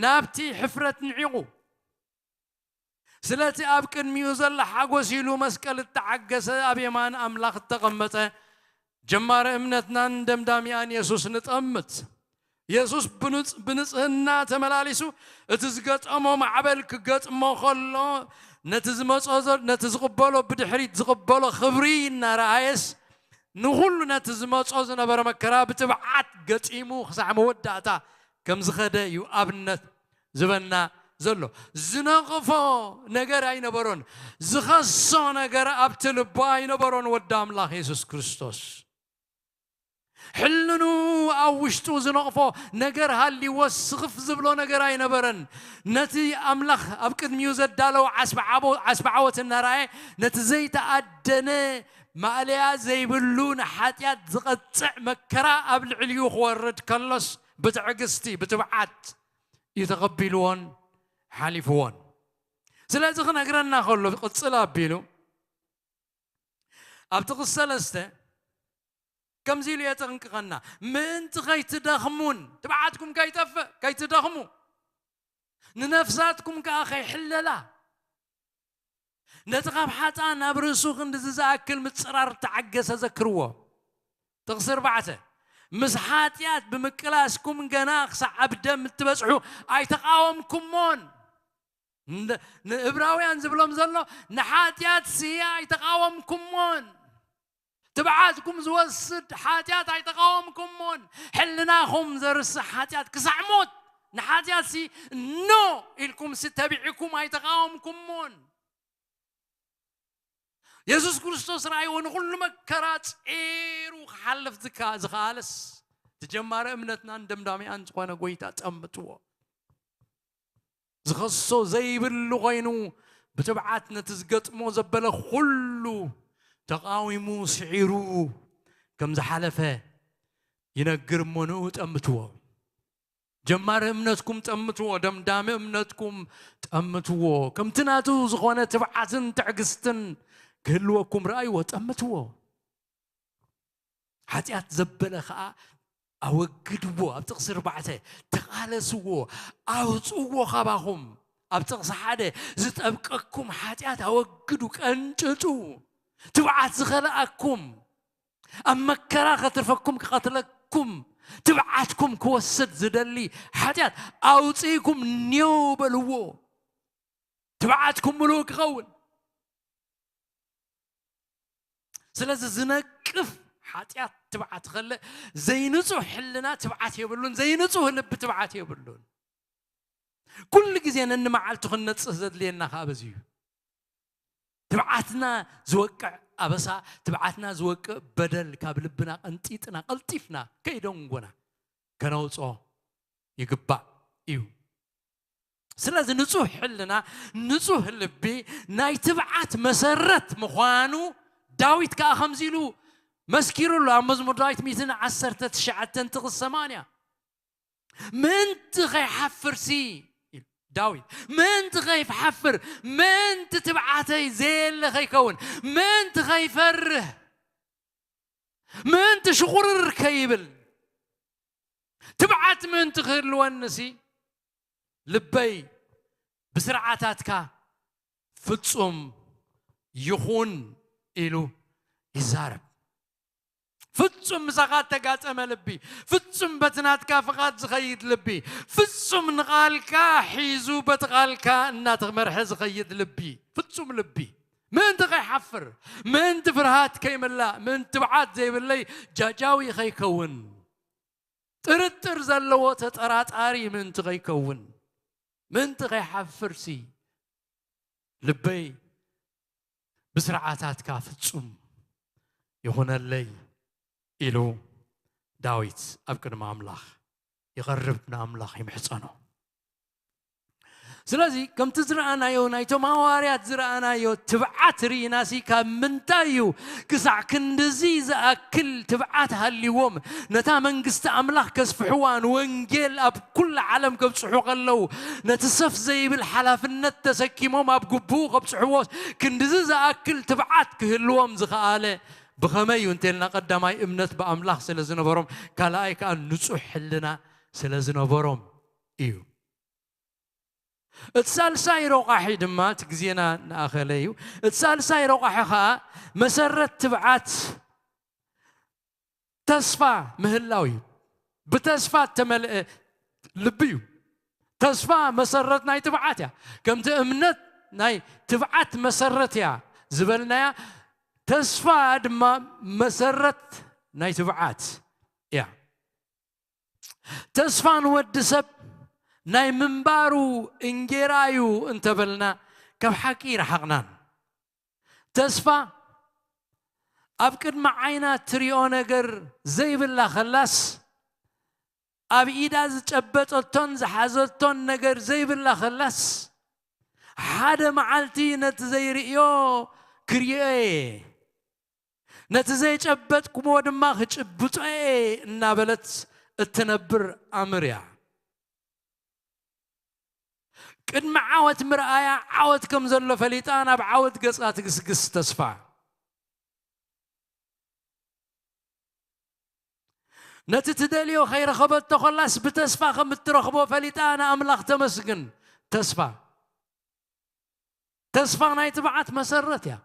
ናብቲ ሕፍረት ንዒቑ፣ ስለቲ ኣብ ቅድሚኡ ዘሎ ሓጎስ ኢሉ መስቀል እተዓገሰ፣ ኣብ የማን ኣምላኽ እተቐመጠ፣ ጀማሪ እምነትናን ደምዳሚኣን የሱስ ንጠምት። የሱስ ብንጽ-፣ ብንጽህና ተመላሊሱ፣ እቲ ዝገጠሞ ማዕበል ክገጥሞ ከሎ፣ ነቲ ዝመጾ ዘ-፣ ነቲ ዝቕበሎ፣ ብድሕሪት ዝቕበሎ ክብሪ እናረኣየስ፣ ንኹሉ ነቲ ዝመጾ ዝነበረ መከራ ብትብዓት ገጢሙ ክሳዕ መወዳእታ ከም ዝኸደ እዩ ኣብነት ዝበና ዘሎ። ዝነቕፎ ነገር ኣይነበሮን። ዝኸሶ ነገር ኣብቲ ልቡ ኣይነበሮን ወዲ ኣምላኽ የሱስ ክርስቶስ። ሕልኑ ኣብ ውሽጡ ዝነቕፎ ነገር ሃልይዎ ስኽፍ ዝብሎ ነገር ኣይነበረን። ነቲ ኣምላኽ ኣብ ቅድሚኡ ዘዳለዎ ዓስቢ ዓቦ-፣ ዓስቢ ዓወት እናረኣየ፣ ነቲ ዘይተኣደነ ማእለያ ዘይብሉ ንሓጢኣት ዝቐጽዕ መከራ ኣብ ልዕሊኡ ክወርድ ከሎስ፣ ብትዕግስቲ፣ ብትብዓት እዩ ተቐቢልዎን ሓሊፍዎን። ስለዚ ክነግረና ከሎ፣ ቅጽል ኣቢሉ ኣብ ጥቕሲ ሰለስተ ከምዚ ኢሉ የጠንቅቐና፣ ምእንቲ ከይትደኽሙን፣ ትብዓትኩም ከይጠፍእ፣ ከይትደኽሙ፣ ንነፍሳትኩም ከኣ ከይሕለላ፣ ነቲ ካብ ሓጥኣን ናብ ርእሱ ክንድዚ ዝኣክል ምጽራር ተዓገሰ ዘክርዎ። ጥቕሲ ኣርባዕተ፣ ምስ ሓጢኣት ብምቅላስኩም ገና ክሳዕ ኣብ ደም እትበጽሑ ኣይተቓወምኩሞን። ን-፣ ንእብራውያን ዝብሎም ዘሎ፣ ንሓጢኣት ሲ ኣይተቓወምኩሞን። ትብዓትኩም ዝወስድ ሓጢኣት ኣይተቓወምኩሞን። ሕልናኹም ዘርስሕ ሓጢኣት ክሳዕ ሞት፣ ንሓጢኣት ሲ ኖ ኢልኩም ሲ ተቢዕኩም ኣይተቓወምኩሞን። የሱስ ክርስቶስ ረኣይዎ ንኹሉ መከራ ጸይሩ ክሓልፍ ዝካ-፣ ዝኸኣለስ፣ እቲ ጀማሪ እምነትናን ደምዳሚኣን ዝኾነ ጐይታ ጠምትዎ። ዝኸሶ ዘይብሉ ኾይኑ፣ ብትብዓት ነቲ ዝገጥሞ ዘበለ ኹሉ ተቓዊሙ ስዒሩ ከም ዝሓለፈ ይነግር እሞ ንኡ ጠምትዎ። ጀማሪ እምነትኩም ጠምትዎ፣ ደምዳሚ እምነትኩም ጠምትዎ። ከምቲ ናቱ ዝኾነ ትብዓትን ትዕግስትን ክህልወኩም ረኣይዎ፣ ጠምትዎ። ሓጢኣት ዘበለ ኸኣ ኣወግድዎ። ኣብ ጥቕሲ ኣርባዕተ፣ ተቓለስዎ፣ ኣውጽዎ ካባኹም። ኣብ ጥቕሲ ሓደ፣ ዝጠብቀኩም ሓጢኣት ኣወግዱ፣ ቀንጭጡ። ትብዓት ዝኸልኣኩም፣ ኣብ መከራ ከትርፈኩም፣ ክቐትለኩም፣ ትብዓትኩም ክወስድ ዝደሊ ሓጢኣት ኣውጺእኩም ኔው በልዎ። ትብዓትኩም ምሉእ ክኸውን። ስለዚ ዝነቅፍ ሓጢኣት ትብዓት ከለ፣ ዘይንጹህ ሕልና ትብዓት የብሉን፣ ዘይንጹህ ልቢ ትብዓት የብሉን። ኩሉ ግዜ ነንመዓልቱ ክንነጽህ ዘድልየና ከኣ በዚ እዩ። ትብዓትና ዝወቅዕ ኣበሳ፣ ትብዓትና ዝወቅዕ በደል ካብ ልብና ቀንጢጥና፣ ቀልጢፍና ከይደንጎና ከነውጽኦ ይግባእ እዩ። ስለዚ ንጹህ ሕልና፣ ንጹህ ልቢ ናይ ትብዓት መሰረት ምዃኑ ዳዊት ከኣ ከምዚ ኢሉ መስኪሩሉ ኣብ መዝሙር ዳዊት ሚእትን ዓሰርተ ትሽዓተን ጥቕሲ ሰማንያ። ምእንቲ ከይሓፍርሲ፣ ኢሉ ዳዊት፣ ምእንቲ ከይሓፍር፣ ምእንቲ ትብዓተይ ዘየለ ከይከውን፣ ምእንቲ ከይፈርህ፣ ምእንቲ ሽቑርር ከይብል፣ ትብዓት ምእንቲ ክህልወንሲ፣ ልበይ ብስርዓታትካ ፍጹም ይኹን ኢሉ ይዛረብ። ፍጹም ምሳኻ እተጋጠመ ልቢ፣ ፍጹም በቲ ናትካ ፍቓድ ዝኸይድ ልቢ፣ ፍጹም ንቓልካ ሒዙ በቲ ቓልካ እናተመርሐ ዝኸይድ ልቢ፣ ፍጹም ልቢ። ምእንቲ ከይሓፍር፣ ምእንቲ ፍርሃት ከይምላእ፣ ምእንቲ ትብዓት ዘይብለይ ጃጃዊ ከይከውን፣ ጥርጥር ዘለዎ ተጠራጣሪ ምእንቲ ከይከውን፣ ምእንቲ ከይሓፍርሲ፣ ልበይ ብስርዓታትካ ፍጹም ይኹነለይ ኢሉ ዳዊት ኣብ ቅድሚ ኣምላኽ ይቐርብ፣ ንኣምላኽ ይምሕጸኖ። ስለዚ ከምቲ ዝረኣናዮ፣ ናይቶም ሃዋርያት ዝረኣናዮ ትብዓት ርኢናሲ፣ ካብ ምንታይ እዩ ክሳዕ ክንድዚ ዝኣክል ትብዓት ሃልይዎም ነታ መንግስቲ ኣምላኽ ከስፍሕዋ፣ ንወንጌል ኣብ ኩላ ዓለም ከብጽሑ ከለዉ፣ ነቲ ሰፍ ዘይብል ሓላፍነት ተሰኪሞም ኣብ ግቡኡ ከብጽሕዎ ክንድዚ ዝኣክል ትብዓት ክህልዎም ዝኸኣለ ብኸመይ እዩ እንተልና፣ ቀዳማይ እምነት ብኣምላኽ ስለ ዝነበሮም፣ ካልኣይ ከኣ ንጹሕ ሕልና ስለ ዝነበሮም እዩ። እቲ ሳልሳይ ረቋሒ ድማ፣ እቲ ግዜና እናኣኸለ እዩ። እቲ ሳልሳይ ረቋሒ ኸኣ መሰረት ትብዓት ተስፋ ምህላው እዩ። ብተስፋ እተመልአ ልቢ እዩ። ተስፋ መሰረት ናይ ትብዓት እያ። ከምቲ እምነት ናይ ትብዓት መሰረት እያ ዝበልናያ፣ ተስፋ ድማ መሰረት ናይ ትብዓት እያ። ተስፋ ንወዲ ሰብ ናይ ምንባሩ እንጌራ እዩ እንተበልና፣ ካብ ሓቂ ይረሓቕናን። ተስፋ ኣብ ቅድሚ ዓይና ትሪኦ ነገር ዘይብላ ኸላስ፣ ኣብ ኢዳ ዝጨበጠቶን ዝሓዘቶን ነገር ዘይብላ ኸላስ፣ ሓደ መዓልቲ ነቲ ዘይርእዮ ክርእዮ እየ፣ ነቲ ዘይጨበጥኩዎ ድማ ክጭብጦ እየ እናበለት እትነብር ኣምር እያ። ቅድሚ ዓወት ምርኣያ፣ ዓወት ከም ዘሎ ፈሊጣ ናብ ዓወት ገጻ ትግስግስ ተስፋ። ነቲ ትደልዮ ከይረኸበቶ ኸላስ ብተስፋ ከም እትረኽቦ ፈሊጣ ንኣምላኽ ተመስግን ተስፋ። ተስፋ ናይ ትብዓት መሰረት እያ።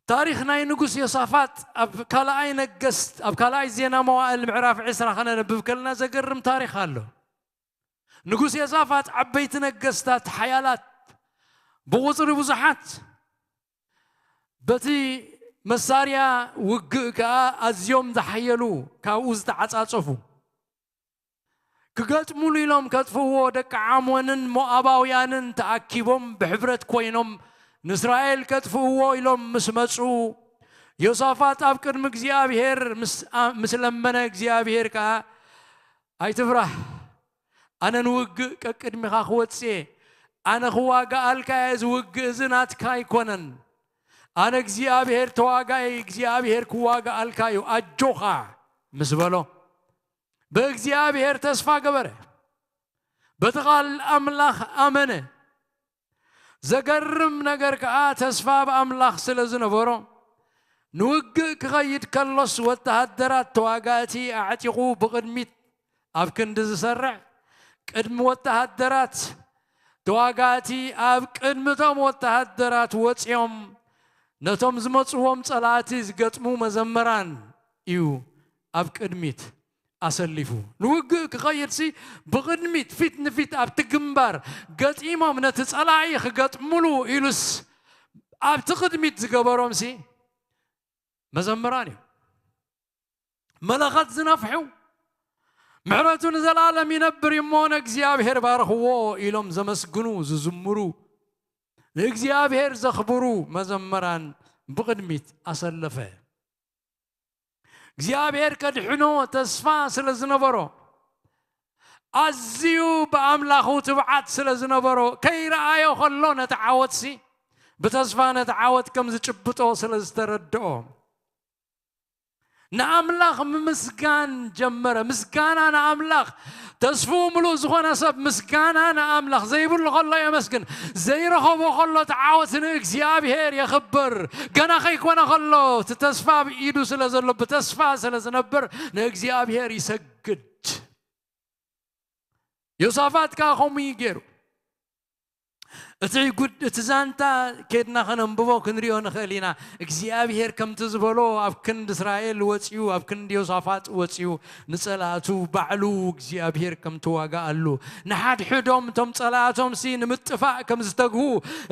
ታሪኽ ናይ ንጉስ ዮሳፋጥ ኣብ ካልኣይ ነገስት፣ ኣብ ካልኣይ ዜና መዋእል ምዕራፍ ዕስራ ኸነንብብ ከለና ዘገርም ታሪኽ ኣሎ። ንጉስ ዮሳፋጥ ዓበይቲ ነገስታት፣ ሓያላት፣ ብቑጽሪ ብዙሓት፣ በቲ መሳርያ ውግእ ከኣ ኣዝዮም ዝሓየሉ፣ ካብኡ ዝተዓጻጸፉ፣ ክገጥሙሉ ኢሎም ከጥፍእዎ ደቂ ዓሞንን ሞኣባውያንን ተኣኪቦም ብሕብረት ኮይኖም ንእስራኤል ከጥፍእዎ ኢሎም ምስ መጹ፣ ዮሳፋጥ ኣብ ቅድሚ እግዚኣብሔር ምስ፣ ኣ-፣ ምስ ለመነ፣ እግዚኣብሔር ከኣ፣ "ኣይትፍራህ፣ ኣነ ንውግእ ቀቅድሚኻ ክወጽእ እየ። ኣነ ክዋጋኣልካ እየ፣ እዚ ውግእ እዚ ናትካ ኣይኮነን። ኣነ እግዚኣብሔር ተዋጋኢ፣ እግዚኣብሔር ክዋጋኣልካ እዩ፣ ኣጆኻ" ምስ በሎ፣ ብእግዚኣብሔር ተስፋ ገበረ። በቲ ቓል ኣምላኽ ኣመነ። ዘገርም ነገር ከኣ፣ ተስፋ ኣብ ኣምላኽ ስለ ዝነበሮ፣ ንውግእ ክኸይድ ከሎስ፣ ወተሃደራት ተዋጋእቲ ኣዕጢቑ ብቕድሚት ኣብ ክንዲ ዝሰርዕ፣ ቅድሚ ወተሃደራት ተዋጋእቲ፣ ኣብ ቅድሚቶም ወተሃደራት ወጺኦም፣ ነቶም ዝመጽዎም ጸላእቲ ዝገጥሙ መዘምራን እዩ ኣብ ቅድሚት ኣሰሊፉ። ንውግእ ክኸይድሲ፣ ብቕድሚት፣ ፊት ንፊት ኣብቲ ግንባር ገጢሞም ነቲ ጸላኢ ክገጥሙሉ ኢሉስ፣ ኣብቲ ቅድሚት ዝገበሮምሲ መዘምራን እዮም። መለኸት ዝነፍሑ፣ "ምሕረቱ ንዘለኣለም ይነብር እሞ፣ ንእግዚኣብሔር ባርኽዎ" ኢሎም ዘመስግኑ፣ ዝዝምሩ፣ ንእግዚኣብሔር ዘኽብሩ መዘምራን ብቕድሚት ኣሰለፈ። እግዚኣብሔር ከድሕኖ ተስፋ ስለ ዝነበሮ፣ ኣዝዩ ብኣምላኹ ትብዓት ስለ ዝነበሮ፣ ከይረኣዮ ከሎ ነቲ ዓወትሲ ብተስፋ ነቲ ዓወት ከም ዝጭብጦ ስለ ዝተረድኦ፣ ንኣምላኽ ምምስጋን ጀመረ። ምስጋና ንኣምላኽ። ተስፍኡ ምሉእ ዝኾነ ሰብ ምስጋና ንኣምላኽ። ዘይብሉ ከሎ የመስግን፣ ዘይረኸቦ ከሎ እቲ ዓወት ንእግዚኣብሔር የኽብር። ገና ከይኮነ ከሎ እቲ ተስፋ ኣብ ኢዱ ስለ ዘሎ፣ ብተስፋ ስለ ዝነብር ንእግዚኣብሔር ይሰግድ። ዮሳፋት ከኣ ከምኡ እዩ ገይሩ። እቲ ጉድ፣ እቲ ዛንታ ኬድና ከነንብቦ ክንሪኦ ንኽእል ኢና። እግዚኣብሔር ከምቲ ዝበሎ ኣብ ክንዲ እስራኤል ወጺኡ፣ ኣብ ክንዲ ዮሳፋጥ ወጺኡ፣ ንጸላእቱ ባዕሉ እግዚኣብሔር ከም ተዋጋኣሉ፣ ንሓድሕዶም እቶም ጸላእቶምሲ ንምጥፋእ ከም ዝተግሁ፣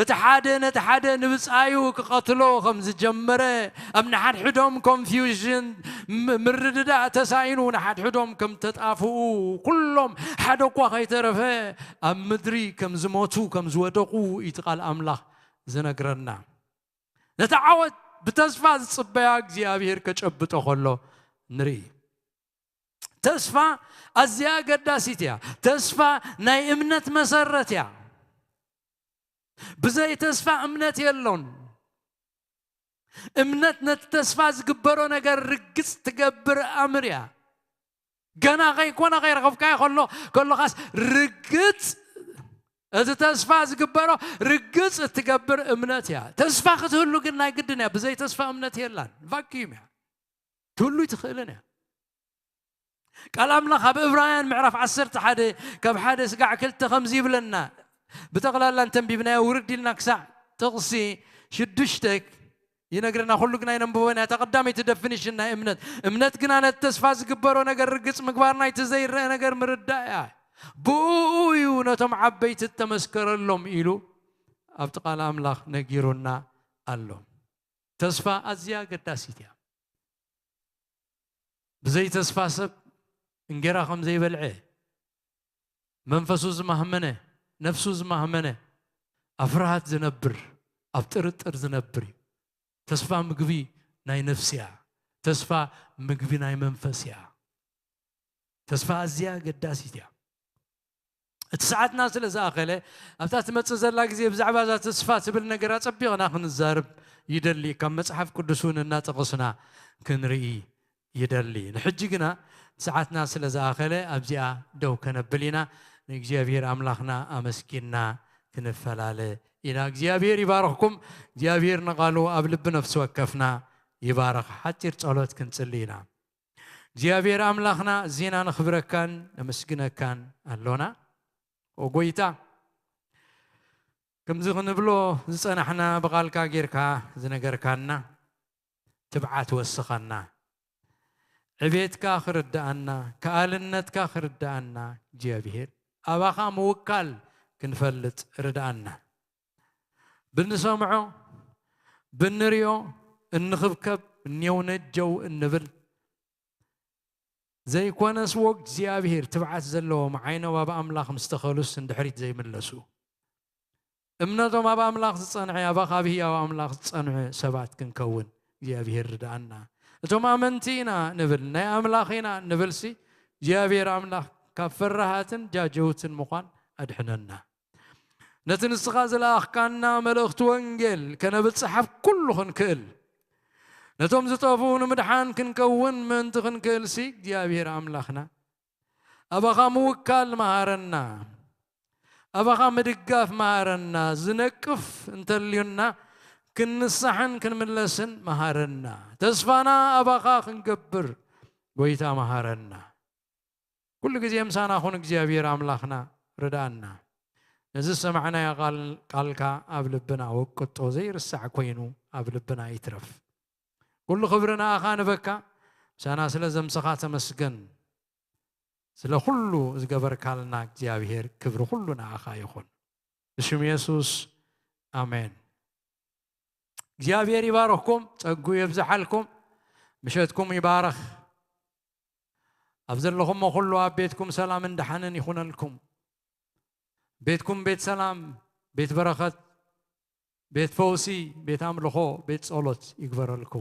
እቲ ሓደ ነቲ ሓደ ንብጻዩ ክቐትሎ ከም ዝጀመረ፣ ኣብ ንሓድሕዶም ኮንፊውዥን፣ ም-፣ ምርድዳእ ተሳኢኑ ንሓድሕዶም ከም ተጣፍኡ፣ ኩሎም ሓደ እኳ ከይተረፈ ኣብ ምድሪ ከም ዝሞቱ፣ ከም ዝወደቑ እዩ እቲ ቃል ኣምላኽ ዝነግረና። ነቲ ዓወት ብተስፋ ዝጽበያ እግዚኣብሔር ከጨብጦ ከሎ ንርኢ። ተስፋ ኣዝያ ኣገዳሲት እያ። ተስፋ ናይ እምነት መሰረት እያ። ብዘይ ተስፋ እምነት የሎን። እምነት ነቲ ተስፋ ዝግበሮ ነገር ርግጽ ትገብር ኣምር እያ። ገና ከይኮነ ከይረኸብካዮ ከሎ፣ ከሎኻስ ርግጽ፣ እቲ ተስፋ ዝግበሮ ርግጽ እትገብር እምነት እያ። ተስፋ ክትህሉ ግን ናይ ግድን እያ። ብዘይ ተስፋ እምነት የላን። ቫክዩም እያ። ትህሉ ኣይትኽእልን እያ። ቃል ኣምላኽ ኣብ እብራውያን ምዕራፍ ዓሰርተ ሓደ ካብ ሓደ ስጋዕ ክልተ ከምዚ ይብለና። ብጠቕላላ እንተንቢብናዮ ውርድ ኢልና ክሳዕ ጥቕሲ ሽዱሽተ ይነግረና። ኩሉ ግና ይነንብቦ ኢና። እታ ቀዳመይቲ ደፊኒሽን ናይ እምነት፣ እምነት ግና ነቲ ተስፋ ዝግበሮ ነገር ርግጽ ምግባር ናይቲ ዘይረአ ነገር ምርዳእ እያ። ብኡ እዩ ነቶም ዓበይቲ እተመስከረሎም ኢሉ ኣብቲ ቃል ኣምላኽ ነጊሩና ኣሎ። ተስፋ ኣዝያ ኣገዳሲት እያ። ብዘይ ተስፋ ሰብ እንጌራ ከም ዘይበልዐ፣ መንፈሱ ዝማህመነ፣ ነፍሱ ዝማህመነ፣ ኣብ ፍርሃት ዝነብር፣ ኣብ ጥርጥር ዝነብር እዩ። ተስፋ ምግቢ ናይ ነፍሲ እያ። ተስፋ ምግቢ ናይ መንፈስ እያ። ተስፋ ኣዝያ ኣገዳሲት እያ። እቲ ሰዓትና ስለ ዝኣኸለ፣ ኣብታ ትመጽእ ዘላ ግዜ ብዛዕባ እዛ ተስፋ ትብል ነገር ኣጸቢቕና ክንዛርብ ይደሊ። ካብ መጽሓፍ ቅዱስ እውን እናጠቐስና ክንርኢ ይደሊ። ንሕጂ ግና ሰዓትና ስለ ዝኣኸለ ኣብዚኣ ደው ከነብል ኢና። ንእግዚኣብሔር ኣምላኽና ኣመስጊንና ክንፈላለ ኢና። እግዚኣብሔር ይባርኽኩም። እግዚኣብሔር ንቓሉ ኣብ ልቢ ነፍሲ ወከፍና ይባርኽ። ሓጺር ጸሎት ክንጽሊ ኢና። እግዚኣብሔር ኣምላኽና፣ እዚና ነኽብረካን ነመስግነካን ኣሎና። ኦ ጎይታ፣ ከምዚ ክንብሎ ዝጸናሕና፣ ብቓልካ ጌርካ ዝነገርካና፣ ትብዓት ወስኸና፣ ዕቤትካ ክርድኣና፣ ከኣልነትካ ክርድኣና፣ እግዚኣብሔር ኣባኻ ምውካል ክንፈልጥ ርድኣና። ብንሰምዖ፣ ብንሪኦ፣ እንኽብከብ፣ እኔው ነጀው እንብል ዘይኮነስ፣ ወ እግዚኣብሔር ትብዓት ዘለዎም ዓይኖም ኣብ ኣምላኽ ምስ ተኸሉስ እንድሕሪት ዘይምለሱ። እምነቶም ኣብ ኣምላኽ ዝጸንዐ፣ ኣባኻ ኣብ ህያው ኣምላኽ ዝጸንዐ ሰባት ክንከውን እግዚኣብሔር ርድኣና። እቶም ኣመንቲ ኢና ንብል፣ ናይ ኣምላኽ ኢና ንብልሲ፣ እግዚኣብሔር ኣምላኽ ካብ ፈራሃትን ጃጀውትን ምዃን ኣድሕነና። ነቲ ንስኻ ዝለኣኽካና መልእኽቲ ወንጌል ከነብጽሕ ኣብ ኩሉ ክንክእል፣ ነቶም ዝጠፍኡ ንምድሓን ክንከውን ምእንቲ ክንክእልሲ፣ እግዚኣብሔር ኣምላኽና፣ ኣባኻ ምውካል መሃረና። ኣባኻ ምድጋፍ መሃረና። ዝነቅፍ እንተልዩና፣ ክንንሳሕን ክንምለስን መሃረና። ተስፋና ኣባኻ ክንገብር፣ ጎይታ፣ መሃረና። ኩሉ ግዜ ምሳና ኩን እግዚኣብሔር ኣምላኽና፣ ርድኣና። ነዚ ዝሰማዕናዮ ቃል-፣ ቃልካ ኣብ ልብና ወቅጦ፣ ዘይርሳዕ ኮይኑ ኣብ ልብና ይትረፍ። ኩሉ ክብሪ ንኣኻ ንበካ፣ ምሳና ስለ ዘምሰኻ ተመስገን። ስለ ኩሉ ዝገበርካልና እግዚኣብሔር፣ ክብሪ ኩሉ ንኣኻ ይኹን። ብሽም የሱስ፣ ኣሜን። እግዚኣብሔር ይባርኽኩም፣ ጸጉ የብዝሓልኩም፣ ምሸትኩም ይባርኽ። ኣብ ዘለኹሞ ኩሉ ኣብ ቤትኩም ሰላምን ደሓንን ይኹነልኩም። ቤትኩም ቤት ሰላም፣ ቤት በረኸት፣ ቤት ፈውሲ፣ ቤት ኣምልኾ፣ ቤት ጸሎት ይግበረልኩም።